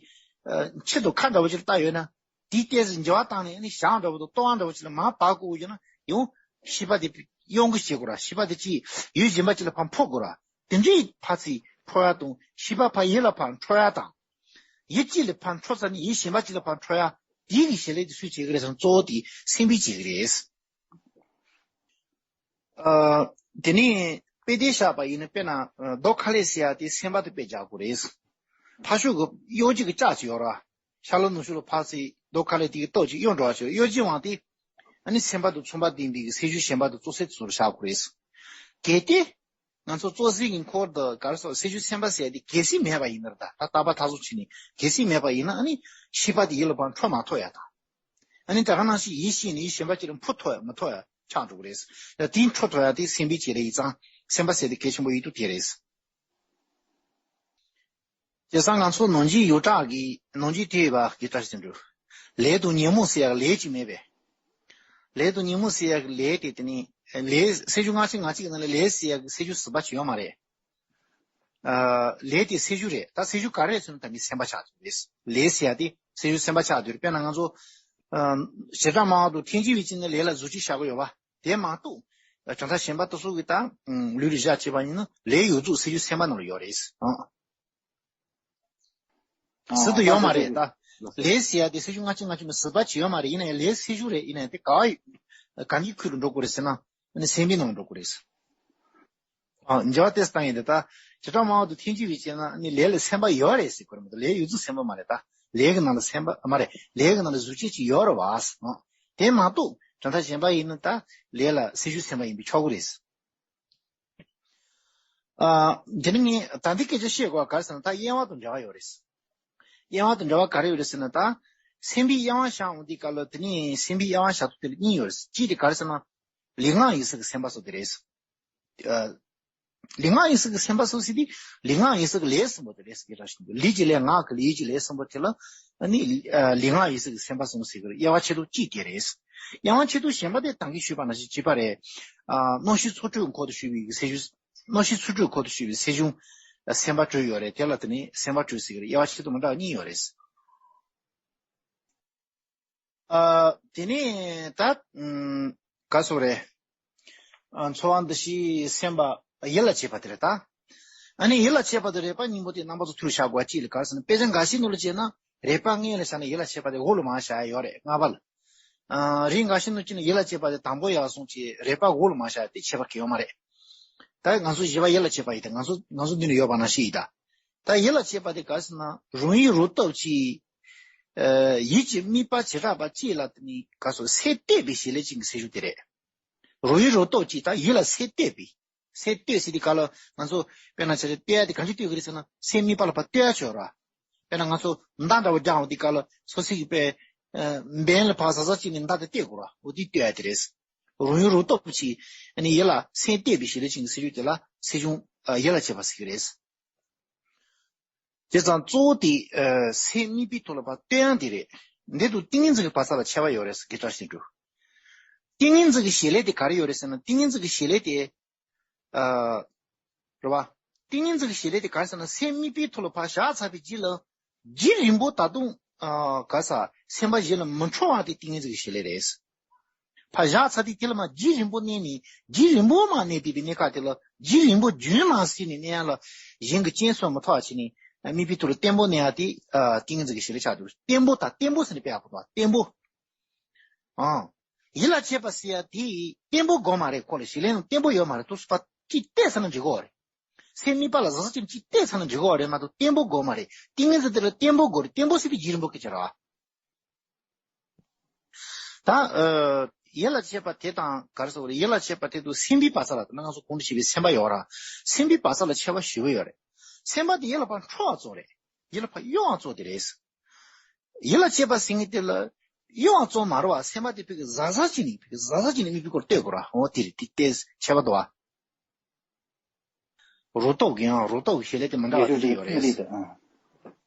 ཨ་ཆེད་དུ་ཁ་འདྲ་བོ་ཅིག་ལ་ལྟ་ཡོད་ན། དེའི་ལྟས་སུ་འགྱུར་བ་བཏང་ནས། ཨ་ནི་ཞག་འདྲ་བོ་དང་ལྟོ་བ་འདྲ་བོ་ཅིག་ལ་མར་བབས་དགོས་ཀྱི་ན་ཡང་ཤེས་པ་དེ་གཡོ་འགུལ་བྱེད་དགོས་ར། ཤེས་པ་དེ་ཅིག་ཡུལ་གཞན་པ་ཅིག་ལ་ཕར་འཕོ་དགོས་ར། དེ་འདྲའི་ཕར་ཚུར་འཕོ་ཡ་དང་། ཤེས་པ་ཕར་ཡིད་ལ་ཕར་འཕྲོ་ཡ་དང་། ཡིད་གཅིག་ལ་ཕར་འཕྲོ་ཚར་ནས་ཡིད་གཞན་པ་གཅིག་ལ་ཕར་འཕྲོ་ཡ། དེའི་གི་བྱེད་ལས་དེ་སུས་བྱེད་ཀྱི་རེད་ཟེར་ན། གཙོ་བོ་དེ་སེམས་པས་བྱེད་ཀྱི་རེད། ཨ། དེ་ནས་དཔེ་དེ་བཞག་པ་ཡིན་ན། དཔེར་ན་རྡོ་ཁ་ལས་ཟེར་ཡ་དེ་སེམས་པ་དེ་དཔེ་རྒྱག་དགོས་རེད། ཕར་ཕྱོགས་ཀྱི་གཡོ་སྒྱུ་གི་ལྕགས་ཅིག་ཡོད་ར། ཤར་ལྷོ་ནུབ་ཕྱོགས་ལ་ཕར་ཚུར་རྡོ་ཁ་ལས་དེ་གི་ཏོག་ཅིག་གཡོ་འགྲོ་བ་ཞིག་གཡོ་སྒྱུའི་དབང་དེ། ཨ་ནི་སེམས་པ་དང་མཚུངས་པ་ལྡན་པའི་གི་སེམས་བྱུང་གཞན་པ་དང་བཙོག་ཟད་དེ་ཚོར་བཞག་དགོས་རེད། གལ་ཏེ་ང་ཚོ་བཙོག་ཟད་ཀྱི་འཁོར་དུ་ག་རེ་ཟེར། སེམས་བྱུང་སེམས་པ་ཟེར་དེ་གལ་སྲིད་མེད་པ་ཡིན་ན། ད་ད་རྟག་པ་མཐའ་གསུམ་ཕྱིན་ནས་གལ་སྲིད་མེད་པ་ཡིན་ན། ཨ་ནི་ཤེས་པ་དེ་ཡིད་ལ་ཕར་འཕྲོ་མ་ཐུབ་ཡ་དང་། ཨ་ནི་ད་ག་ནང་བཞིན་ཡིད་ཤེས་ནས་ཡིད་གཞན་པ་ཅིག་ལ་འཕོ་ཐུབ་ཡ་མི་ཐུབ་ཡ་ཆགས་འགྲོ་གི་རེད། ད་དེ་འཕྲོ་ཐུབ་ཡ་དེ་སེམས་པའི་བྱེད་ལས་ཡིན་ཙང་། སེམས་པ་ཟེར་དེ་གལ་ཆེན་པོ་ཡིན་དུས་དེ་རེད། བྱས་ཙང་ང་ཚོ་ནང་བཞིན་ཡོངས་གྲགས་ཀྱི་ནང་བཞིན་དེ་བ་གི་ལྟར་ཟེར་འགྲོ། ལས་དང་ཉོན་མོངས་ཟེར་ཡག་ལས་ཅིག་མེད་པས། ལས་དང་ཉོན་མོངས་ཟེར་ཡག་ལས་དེ། དེ་ནི་ལས་སེམས་བྱུང་ལྔ་ཆ་ལྔ་ཆ་གི་ནང་ལ་ལས་ཟེར་ཡག་སེམས་བྱུང་ཟུར་པ་ཅིག་ཡོད་མ་རེད། ཨ། ལས་དེ་སེམས་བྱུང་རེད། ད་སེམས་བྱུང་ག་རེ་རེད་ཟེར་ན། ད་ནི་སེམས་པ་ཆགས་ཀྱི་རེད། ལས་ཟེར་ཡག་དེ་སེམས་བྱུང་སེམས་པ་ཆགས་ཀྱི་རེད། དཔེར་ན་ང་ཚོ་ཨ་བྱེ་བྲག་སྨྲ་བ་དང་ཐལ་འགྱུར་བའི་སྤྱི་ནི་ལས་ལ་གཟུགས་ཅན་བཞག་གི་ཡོད་པ། དེ་མ་གཏོགས་གྲུབ་མཐའ་གཞན་པ་དེ་ཚོ་གི་ད་ལུས་ལ་བཞག་བྱས་པ་ཡིན་ན། ལས་ཡོངས་རྫོགས་སེམས་བྱུང་སེམས་པ་ནང་ལ་ཡོད་རེད། ཨང་། ཟུར་དུ་ཡོད་མ་རེད་ད། ལས་ཟེར་ཡ་དེ་སེམས་བྱུང་ལྔ་ཆ་ལྔ་ཆ་མ་ཟུར་པ་ཅིག་ཡོད་མ་རེད། ཡིན་ན་ཡང་ལས་སེམས་བྱུང་རེད། ཡིན་ན་ཡང་དེ་ག་བ་གང་གི་ཁུལ་དུ་འགྲོ་དགོས་རེད་ཟེར་ན། ཨ་ནི་སེམས་པའི་ནང་འགྲོ་དགོས་རེད། ཨ། འགྱུར་བ་ཏོག་ཙམ་བཏང་ཡིན་ད། ད་བྱེ་བྲག་སྨྲ་བ་དང་ཐལ་འགྱུར་བའི་སྤྱི་ན་ཨ་ནི་ལས་ལ་སེམས་པ་ཡོད་རེད་ཟེར་གྱི་རེད་མ་གཏོགས། ལས་ཡོངས་རྫོགས་སེམས་པ་མ་རེད་ད། ལས་ཀྱི་ནང་ལ་སེམས་པ་མ་རེད། ལས་ཀྱི་ནང་ལ་གཟུགས་ཅན་ཅིག་ཡོད་རེད་བ། ཨ། དེ་མ་གཏོགས་གྲུབ་མཐའ་གཞན་པ་ཡིན་ན་ད་ལས་ལ་སེམས་བྱུང་སེམས་པ་ཡིན་པས་ཆོག་གི་རེད། ཨ། དེ་ནི་ངས་ད་འདི་སྐད་ཆ་བཤད་དགོས་པ་ག་རེ་ཟེར་ན། ད་དབྱེ་བ་དང་འབྲེལ་བ་ཡོད་རེད། དབྱེ་བ་དང་འབྲེལ་བ་ག་རེ་ཡོད་རེད་ཟེར་ན། ད་སེམས་པའི་དབྱེ་བ་བཞག་འོང་དུས་སྐབས་ལ། དེ་ནི་སེམས་པའི་དབྱེ་བ་བཞག་ཐོག་དེ་ལ་གཉིས་ཡོད་རེད། གཅིག་དེ་ག་རེ་ཟེར་ན། ལུས་ངག་ཡིད་གསུམ་གྱི་སེམས་པ་ཟེར་དེ་རེད། ཨ། ལུས་ངག་ཡིད་གསུམ་གྱི་སེམས་པ་ཟེར་དེ། ལུས་ངག་ཡིད་གསུམ་གྱི་ལས་གསུམ་པོ་དེ་རེད་ཟེར་གྱི་རེད། ལུས་ཀྱི་ལས། ངག་གི་ལས། ཡིད་ཀྱི་ལས་གསུམ་པོ་དེ་ལ་ཨ་ནི་ལུས་ངག་ཡིད་གསུམ་གྱི་སེམས་པ་གསུམ་ཟེར་གྱི་རེད། དབྱེ་བ་ཕྱེ་ཐབས་གཅིག་དེ་རེད། དབྱེ་བ་ཕྱེ་ཐབས་གཞན་པ་དེ་ད་གིན་ཞུས་པ་ནང་བཞིན་གཅིག་པ་རེད། ཨ། རྣམ་ཤེས་ཚོགས་དྲུག་འཁོར་དུ་ཞུགས་པའི་སེམས་བྱུང་། རྣམ་ཤེས་ཚོགས་དྲུག་འཁོར་དུ་ཞུགས་པའི་སེམས་བྱུང་སེམས་པ་དྲུག་ཡོད་རེད། དེ་ལ་དེ་ནི་སེམས་པ་དྲུག་ཟེར་གྱི་རེད། དབྱེ་བ་ཕྱེ་ཐབས་མི་འདྲ་བ་གཉིས་ཡོད་རེད། ཨ། དེ་ནས་ད་ཨམ་ག་སོགས་རེད། ཨ། ཚོར་བ་འདུ་ཤེས་སེམས་པ་ཡིད་ལ་བྱེད་པ་དེ་རེད་ད། ཨ་ནི་ཡིད་ལ་བྱེད་པ་དེ་རེག་པ་གཉིས་པོ་དེ་རྣམ་པ་ཚོ་ཐུར་བཞག་དགོས་པ་གཅིག་ལ། ག་རེ་ཟེར་ན། དཔེ་ཆ་འགའ་ཞིག་ནང་ལ་བྱས་ན་རེག་པ་སྔོན་ལ་བཞག་ནས་ཡིད་ལ་བྱེད་པ་དེ་འོག་ལ་མར་བཞག་ཡ་ཡོད་རེད། ལྔ་པ་ལ། ཨ། རིགས་འགའ་ཞིག་ནང་བྱས་ན་ཡིད་ལ་བྱེད་པ་དེ་དང་པོ་ཡར་སོང་བྱས། རེག་པ་འོག་ལ་མར་བཞག་ཡ་དེ་ཁྱད་པར་གང་ཡང་ཡོད་མ་རེད། ད་ང་ཚོ་བཞི་པ་ཡིད་ལ་བྱེད་པ་ཡིན་ད། ང་ཚོ་ང་ཚོ་འདི་ནས་ཡོད་པ་ནང་བཞིན་ཡིན་ད། ད་ཡིད་ལ་བྱེད་པ་དེ་ག་རེ་ཟེར་ན། རང་ཡུལ་རང་སྟོབས་ཀྱིས་ ཡིད་ཀྱི་དམིགས་པ་བྱེ་བྲག་པ་གཅིག་ལ་དེ་ནི་ག་སོ་སེམས་གཏད་པའི་བྱེད་ལས་ཅན་གྱི་སེམས་བྱུང་དེ་རེད། རོ་ཡུལ་རོ་སྟོབས་ཀྱིས་ད་ཡིད་ལ་སེམས་གཏད་པའི། སེམས་གཏད་ཟེར་དུས་སྐབས་ལ་ང་ཚོ་དཔེར་ན་ཆ་བཞག་གཏད་ཡ་དེ་གང་ཅི་གཏད་ཀྱི་རེད་ཟེར་ན་སེམས་དམིགས་པ་ལ་ཕར་གཏད་ཡ་བྱོས་ར། དཔེར་ན་ང་ཚོ་མདའ་འདྲ་བོ་རྒྱག་འོང་དུས་སྐབས་ལ་སོ་སོ་ཡི་པའི་འབེན་ལ་ཕར་གཟབ་གཟབ་བྱས་ནས་མདའ་དེ་གཏད་དགོས་ར། འོ་དེ་གཏད་ཡ་དེ་རེད། རོ་ཡུལ་རོ་སྟོབས་ཀྱིས་ཨ་ནི་ཡིད་ལ་སེམས་གཏད་པའི་བྱེད་ལས་ཅན་གྱི་སེམས་བྱུང་དེ་ལ་སེམས་བྱུང་ཡིད་ལ་བྱེད་པ་ཟེར་གྱི་རེད། བྱས་ཙང་གཙོ་བོ་དེ་སེམས་དམིགས་པའི་ཐོག་ལ་ཕར་གཏད་ཡ་དེ་རེད། འདི་དང་ཏིང་ངེ་འཛིན་གྱི་བར་ས་ལ་ཁྱད་པར་ཡོད་རེད་ཟེར་གྱི་འདྲ་ཞིག་འདུག་ཏིང་ངེ་འཛིན་གྱི་བྱེད་ལས་དེ་ག་རེ་ཡོད་རེད་ཟེར་ན་ཏིང་ངེ་འཛིན་གྱི་བྱེད་ལས་དེ། ཨ། རེད་བ། ཏིང་ངེ་འཛིན་གྱི་བྱེད་ལས་དེ་ག་རེ་ཟེར་ན་སེམས་དམིགས་པའི་ཐོག་ལ་ཕར་བཞག་ཚར་བའི་རྗེས་ལ། རྒྱུན་རིང་པོ་ད་དུང་། ཨ། ག་ས་སེམས་པ་གཞན་ལ་མི་འཕྲོ་བ་དེ་ཏིང་ངེ་འཛིན་གྱི་བྱེད་ལས་རེད། ཕར་བཞག་ཚར་དུས་དེ་ལ་མར་རྒྱུན་རིང་པོ་གནས་ནས་རྒྱུན་རིང་པོ་མར་གནས་བསྡད་པའི་གནས་སྐབས་དེ་ལ་རྒྱུན་རིང་པོ་རྒྱུན་མ་ཟིན་ནས་གནས་ཡ་ལ་གཞན་གྱི་རྐྱེན་སོགས་མི་ཐོགས་བྱས་ནས་དམིགས་པའི་ཐོག་ལ་བརྟན་པོ་གནས་ཡ་དེ་ཨ། ཏིང་ངེ་འཛིན་གྱི་བྱེད་ལས་ཆགས་འདུག་བརྟན་པོ་དང་བརྟན་པོ་ཟེར་ནས་དཔེ་ཡག་པོ་འདུག་བརྟན་པོ། ཨང་། ཡིད་ལ་བྱེད་པ་ཟེར་ཡ་དེ་བརྟན་པོ་དགོས་མ་རེད། ཁོ་ལ་བྱེད་ལས་ནང་བརྟན་པོ་ཡོད་མ་རེད། དུས་སུ་ཕར་ཅིག་གཏད་ས་ན་འགྲིག་གོ་རེད། སེམས་དམིགས་པ་ལ་གཟབ་གཟབ་ཅིག་གཏད་ས་ན་འགྲིག་གོ་རེད་མ་གཏོགས་བརྟན་པོ་དགོས་མ་རེད། ཏིང་ངེ་འཛིན་དེ་ལ་བརྟན་པོ་དགོས་རེད། བརྟན་པོ་ཟེར་དུས་རྒྱུན་རིང་པོ་སྐད་ཆ་རེད། ད། ཨ། ཡིད་ལ་བྱེད་པ་དེ་དང་ག་རེ་ཟེར་བ་རེད། ཡིད་ལ་བྱེད་པ་དེ་དང་སེམས་པའི་བར་ས་ལ་ད་ང་ཚོ་གོང་དུ་བཤད་པའི་སེམས་པ་ཡོད་ར། སེམས་པའི་བར་ས་ལ་ཁྱད་པར་ཞེ་པོ་ཡོད་རེད། སེམས་པ་དེ་ཡིད་ལ་ཕར་འཕྲོ་བ་ཙམ་རེད། ཡིད་ལ་ཕར་གཡོ་བ་ཙམ་དེ་རེད། ཡིད་ལ་བྱེད་པ་ཟེར་མཁན་དེ་ལ་གཡོ་བ་ཙམ་མ་རེད་བ། སེམས་པ་དེ་ཕ་གི་གཟབ་གཟབ་བྱས་ནས་ཕ་གི་གཟབ་གཟབ་བྱས་ནས་དམིགས་པའི་སྐོར་ལ་ལྟོས་དགོས་ར། འོ་དེ་རེད། དེ་ལྟས་ཁྱད་པར་འདུག་བ། རོ་སྟོབས་ཀྱི་ཡང་རོ་སྟོབས་ཀྱི་བྱེད་ལས་དེ་མི་འདྲ་བ་དེ་འདྲ་ཡོད་རེད།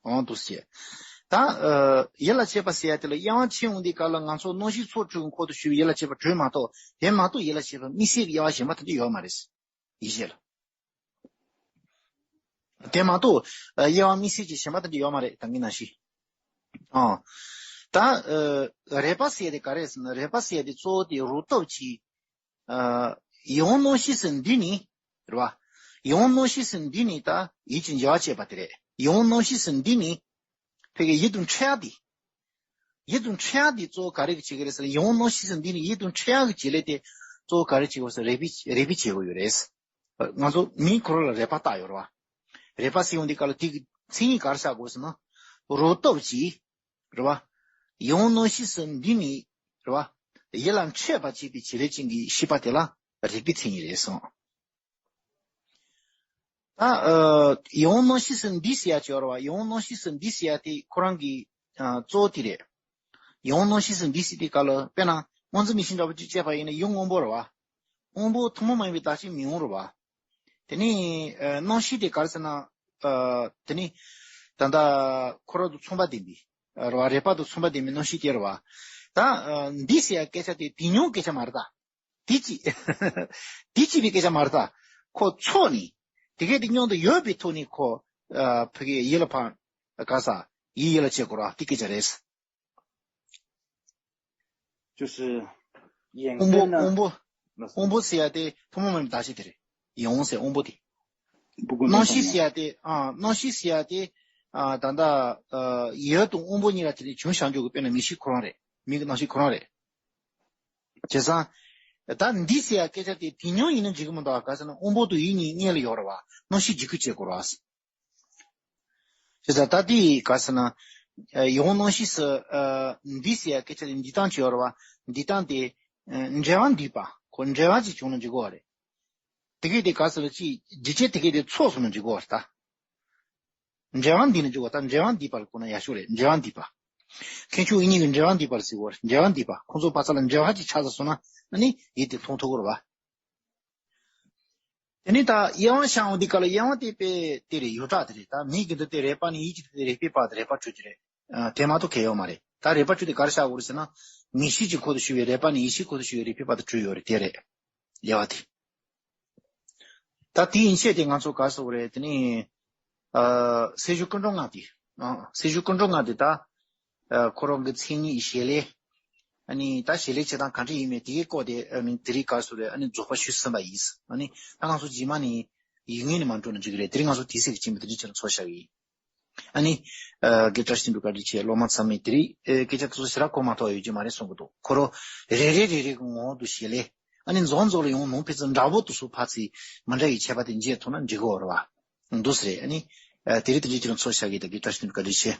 འོང་འདུག་ཟེར། ད་ཨ། ཡིད་ལ་བྱེད་པ་ཟེར་ཡ་དེ་ལ་དབྱེ་བ་ཕྱེ་འོང་དུས་སྐབས་ལ་ང་ཚོ་རྣམ་ཤེས་ཚོགས་དྲུག་གི་འཁོར་དུ་ཞུགས་པའི་ཡིད་ལ་བྱེད་པ་དྲུག་མ་གཏོགས་དེ་མ་གཏོགས་ཡིད་ལ་བྱེད་པ་དམིགས་བསལ་གྱི་དབྱེ་བ་གཞན་པ་དེ་འདྲ་ཡོད་མ་རེད། ཡིད་བྱེད་ལ། དེ་མ་གཏོགས་དབྱེ་བ་དམིགས་བསལ་གྱི་གཞན་པ་དེ་འདྲ་ཡོད་མ་རེད། ད་གིན་ནང་བཞིན། ཨང་། ད་ཨ། རེག་པ་ཟེར་ཡ་དེ་ག་རེ་ཟེར་ན་རེག་པ་ཟེར་ཡ་དེ་གཙོ་བོ་དེ་རོ་སྟོབས་ཀྱིས། ཨ། ཡིད་འོང་རྣམ་ཤེས་སུ་འདུས་ནས། རེད་བ། ཡིད་འོང་རྣམ་ཤེས་སུ་འདུས་ནས་ད་ཡིད་ཀྱི་འགྱུ་བ་བྱེད་པ་དེ་རེད། ཡིད་འོང་རྣམ་ཤེས་སུ་འདུས་ནས། ཕ་གི་ཡིད་དང་འཕྲད་ཡ་དེ། ཡིད་དང་འཕྲད་ཡ་དེ་གཙོ་བོ་ག་རེ་གི་བྱེད་ཀྱི་རེད་ཟེར་ན་ཡིད་འོང་རྣམ་ཤེས་སུ་འདུས་ནས་ཡིད་དང་འཕྲད་ཡ་གི་བྱེད་ལས་དེ་གཙོ་བོ་ག་རེ་བྱེད་དགོས་ཟེར་རེག་པའི་རེག་པའི་བྱེད་དགོས་ཡོད་རེད། ང་ཚོ་མིང་ཁོ་རང་ལ་རེག་པ་བཏགས་ཡོད་རེད་བ། རེག་པ་ཟེར་ཡོང་དུས་སྐབས་ལ་དེ་གི་མཚན་ཉིད་ག་རེ་བཞག་དགོས་ཟེར་ན། རོ་སྟོབས་ཀྱིས། རེད་བ། ཡིད་འོང་རྣམ་ཤེས་སུ་འདུས་ནས། རེད་བ། ཡིད་ལ་འཕྲད་པར་བྱེད་པའི་བྱེད་ལས་ཅན་གྱི་ཤེས་པ་དེ་ལ་རེག་པའི་མཚན་ཉིད་རེད་གསུངས། ད་ཨ། ཡིད་འོང་རྣམ་ཤེས་སུ་འདུས་ཟེར་ཡ་ཅིག་ཡོད་རེད་བ། ཡིད་འོང་རྣམ་ཤེས་སུ་འདུས་ཟེར་ཡ་དེ་ཁོ་རང་གི་ཨ། གཙོ་བོ་དེ་རེད། ཡིད་འོང་རྣམ་ཤེས་སུ་འདུས་ཟེར་དུས་སྐབས་ལ་དཔེར་ན་སྔོ་འཛིན་མིག་ཤེས་འདྲ་བོ་ཅིག་བྱས་པ་ཡིན་ན་ཡིད་འོང་པོ་རེད་བ། འོང་པོ་ཐུན་མོང་མ་ཡིན་པའི་བདག་རྐྱེན་མི་འོང་རེད་བ། དེ་ནས་ཨ། རྣམ་ཤེས་དེ་ག་རེ་ཟེར་ན། ཨ། དེ་ནས་ད་ལྟ་ཁོ་རང་དང་མཚུངས་པ་ལྡན་པའི་ཨ། རེད་བ། རེག་པ་དང་མཚུངས་པ་ལྡན་པའི་རྣམ་ཤེས་དེ་རེད་བ། ད་ཨ། འདུས་ཟེར་ཡ་སྐད་ཆ་དེ་དེ་སྙོམས་སྐད་ཆ་མ་རེད་ད། དེ་ཅི། དེ་ཅི་བའི་སྐད་ཆ་མ་རེད་ད། ཁོ་ཚོགས་ནས་དེ་གས་དེ་མཉམ་དུ་ཡོད་པའི་ཐོག་ནས་ཁོ་ཨ། ཕ་གི་ཡིད་ལ་ཕར་ག་ས་ཡིད་ཡིད་ལ་བྱེད་དགོས་ར་དེ་སྐད་ཆ་རེད། 就是眼 དབང་པོ་根呢，དབང་པོ། དབང་པོ་ཟེར་ཡ་དེ་ཐུན་མོང་མ་ཡིན་པའི་བདག་རྐྱེན་དེ་རེད། ཡིད་འོང་ཟེར་དབང་པོ་དེ། 不共同 རྣམ་ཤེས་ཟེར་ཡ་དེ་ཨ། རྣམ་ཤེས་ཟེར་ཡ་དེ་ཨ། ད་ལྟ་ཨ། ཡུལ་དང་དབང་པོ་གཉིས་ལ་དེ་ནས་བྱུང་བཞག་འཇོག་གི་དཔེར་ན་མིག་ཤེས་ཁོ་རང་རེད། མིག་གི་རྣམ་ཤེས་ཁོ་རང་རེད། བྱས་ཙང་། ད་འདུས་ཟེར་ཡ་སྐད་ཆ་དེ་དེ་སྙོམས་ཡིན་ན་འགྲིག་གི་མི་འདུག་ག་ཟེར་ན་དབང་པོ་དང་ཡིད་གཉིས་གཉིས་ལ་ཡོད་རེད་བ། རྣམ་ཤེས་འཇིགས་སྐུལ་བྱེད་དགོས་རེད་བ། བྱས་ཙང་ད་དེ་ག་ཟེར་ན། ཡིད་འོང་རྣམ་ཤེས་སུ་འདུས་ཟེར་ཡ་སྐད་ཆ་དེ་འདུས་སྟངས་ཅིག་ཡོད་རེད་བ། འདུས་སྟངས་དེ་འབྲེལ་བ་འདུས་པ་ཁོ་འབྲེལ་བ་ཅིག་བྱུང་ན་འགྲིག་གི་རེད། དེ་གས་དེ་ག་ཟེར་ན་ཅིག་འཇིགས་བྱེད་དེ་གས་དེ་ཚོགས་སོང་ན་འགྲིག་གི་རེད་ད། འབྲེལ་བ་འདུས་ན་འགྲིག་གི་རེད་ད། འབྲེལ་བ་འདུས་པ་ལ་གོ་ན་ཡག་ཤོས་རེད། འབྲེལ་བ་འདུས་པ། མཁན་མཆོག་དབྱིག་གཉེན་གྱི་འབྲེལ་བ་འདུས་པ་ལ་ཟེར་གི་རེད། འབྲེལ་བ་འདུས་པ་ཁོང་ཚོ་བར་མཚམས་ལ་འབྲེལ་བ་ཅིག་ཆགས་ཚར་སོང་ན་ཨ་ནི་ཡིད་དེ་མཐོང་ཐུབ་ཀྱི་རེད་བ། དེ་ནས་ད་དབྱེ་བ་བྱ་འོང་དུས་སྐབས་ལ་དབྱེ་བ་དེ་དཔེ་དེ་རེད། ཡོངས་གྲགས་དེ་རེད། ད་མིག་གི་འདུ་དེ་རེག་པ་ནས་ཡིད་ཀྱི་འདུ་དེ་རེག་པའི་བར་དུ་རེག་པ་གྲོལ་གྱི་རེད། ཨ། དེ་མ་གཏོགས་གལ་ཡོད་མ་རེད། ད་རེག་པ་གྲོལ་དེ་ག་རེ་བྱ་དགོས་རེད་ཟེར་ན། མིག་ཤེས་ཀྱི་འཁོར་དུ་ཞུགས་པའི་རེག་པ་ནས་ཡིད་ཤེས་འཁོར་དུ་ཞུགས་པའི་རེག་པའི་བར་དུ་གྲོལ་ཡོད་རེད། དེ་རེད། དབྱེ་བ་དེ། ད་དེ་ཡན་ཆད་དེ་ང་ཚོ་ག་རེ་ཟེར་དགོས་རེད། དེ་ནི། ཨ། སེམས་བྱུང་ཀུན་འགྲོ་ལྔ་དེ། ཨ། སེམས་བྱུང་ཀུན་འགྲོ་ལྔ་དེ་ད། ཨ། ཁོ་རང་གི་མཚན་ཉིད་བྱེད་ལས། ཨ་ནི་ད་བྱེད་ལས་བྱེད་སྟངས་ག་འདྲ་ཡིན་མིན་དེའི་སྐོར་དེ་ཨ་ནི་དེ་རིང་ག་རེ་ཟེར་དགོས་རེད། ཨ་ནི་རྫོགས་པ་ཞུས་ཟིན་པ་ཡིན། ཨ་ནི་ད་ང་ཚོ་རྗེས་མ་ནས་ཡིག་ངོས་ནས་མར་འགྲོ་ན་འགྲིག་གི་རེད། དེ་རིང་ང་ཚོ་དུས་ཚོད་ཀྱི་རྐྱེན་པས་དེ་འདྲ་བྱས་ན་ཚོར་བཞག་གི་ཡིན། ཨ་ནི། ཨ། དགེ་བཀྲ་ཤིས་དོན་གྲུབ་བཀའ་དྲིན་ཆེ། སློབ་མ་ཚང་མས་དེ་རིང་ཨེ། སྐད་ཆ་དེ་ཚོ་ཞེ་དྲག་གོ་མ་ཐུབ་ཡོད་རྒྱུ་མ་རེད་གསུང་གི་འདུག་ཁོ་རང་རེ་རེ་རེ་རེ་གི་ངོ་བོ་དུ་བྱེད་ལས། ཨ་ནི་རྫོགས་རྫོགས་ལ་ཡོང་ནོ་ཕན་ཚུན་འདྲ་པོ་དུ་སུ་ཕར་ཚིག་མི་འདྲ་བའི་ཁྱད་པར་དེ་འབྱེད་ཐུབ་ན་འགྲིག་གི་ཡོད་རེད་བ། འདུག་སེ་རེད། ཨ་ནི། ཨ། དེ་རིང་དེ་འདྲའི་ཁྱེད་རང་ཚོ་བཞག་གི་ད་དགེ་བཀྲ་ཤིས་དོན་གྲུབ་བཀའ་དྲིན་ཆེ།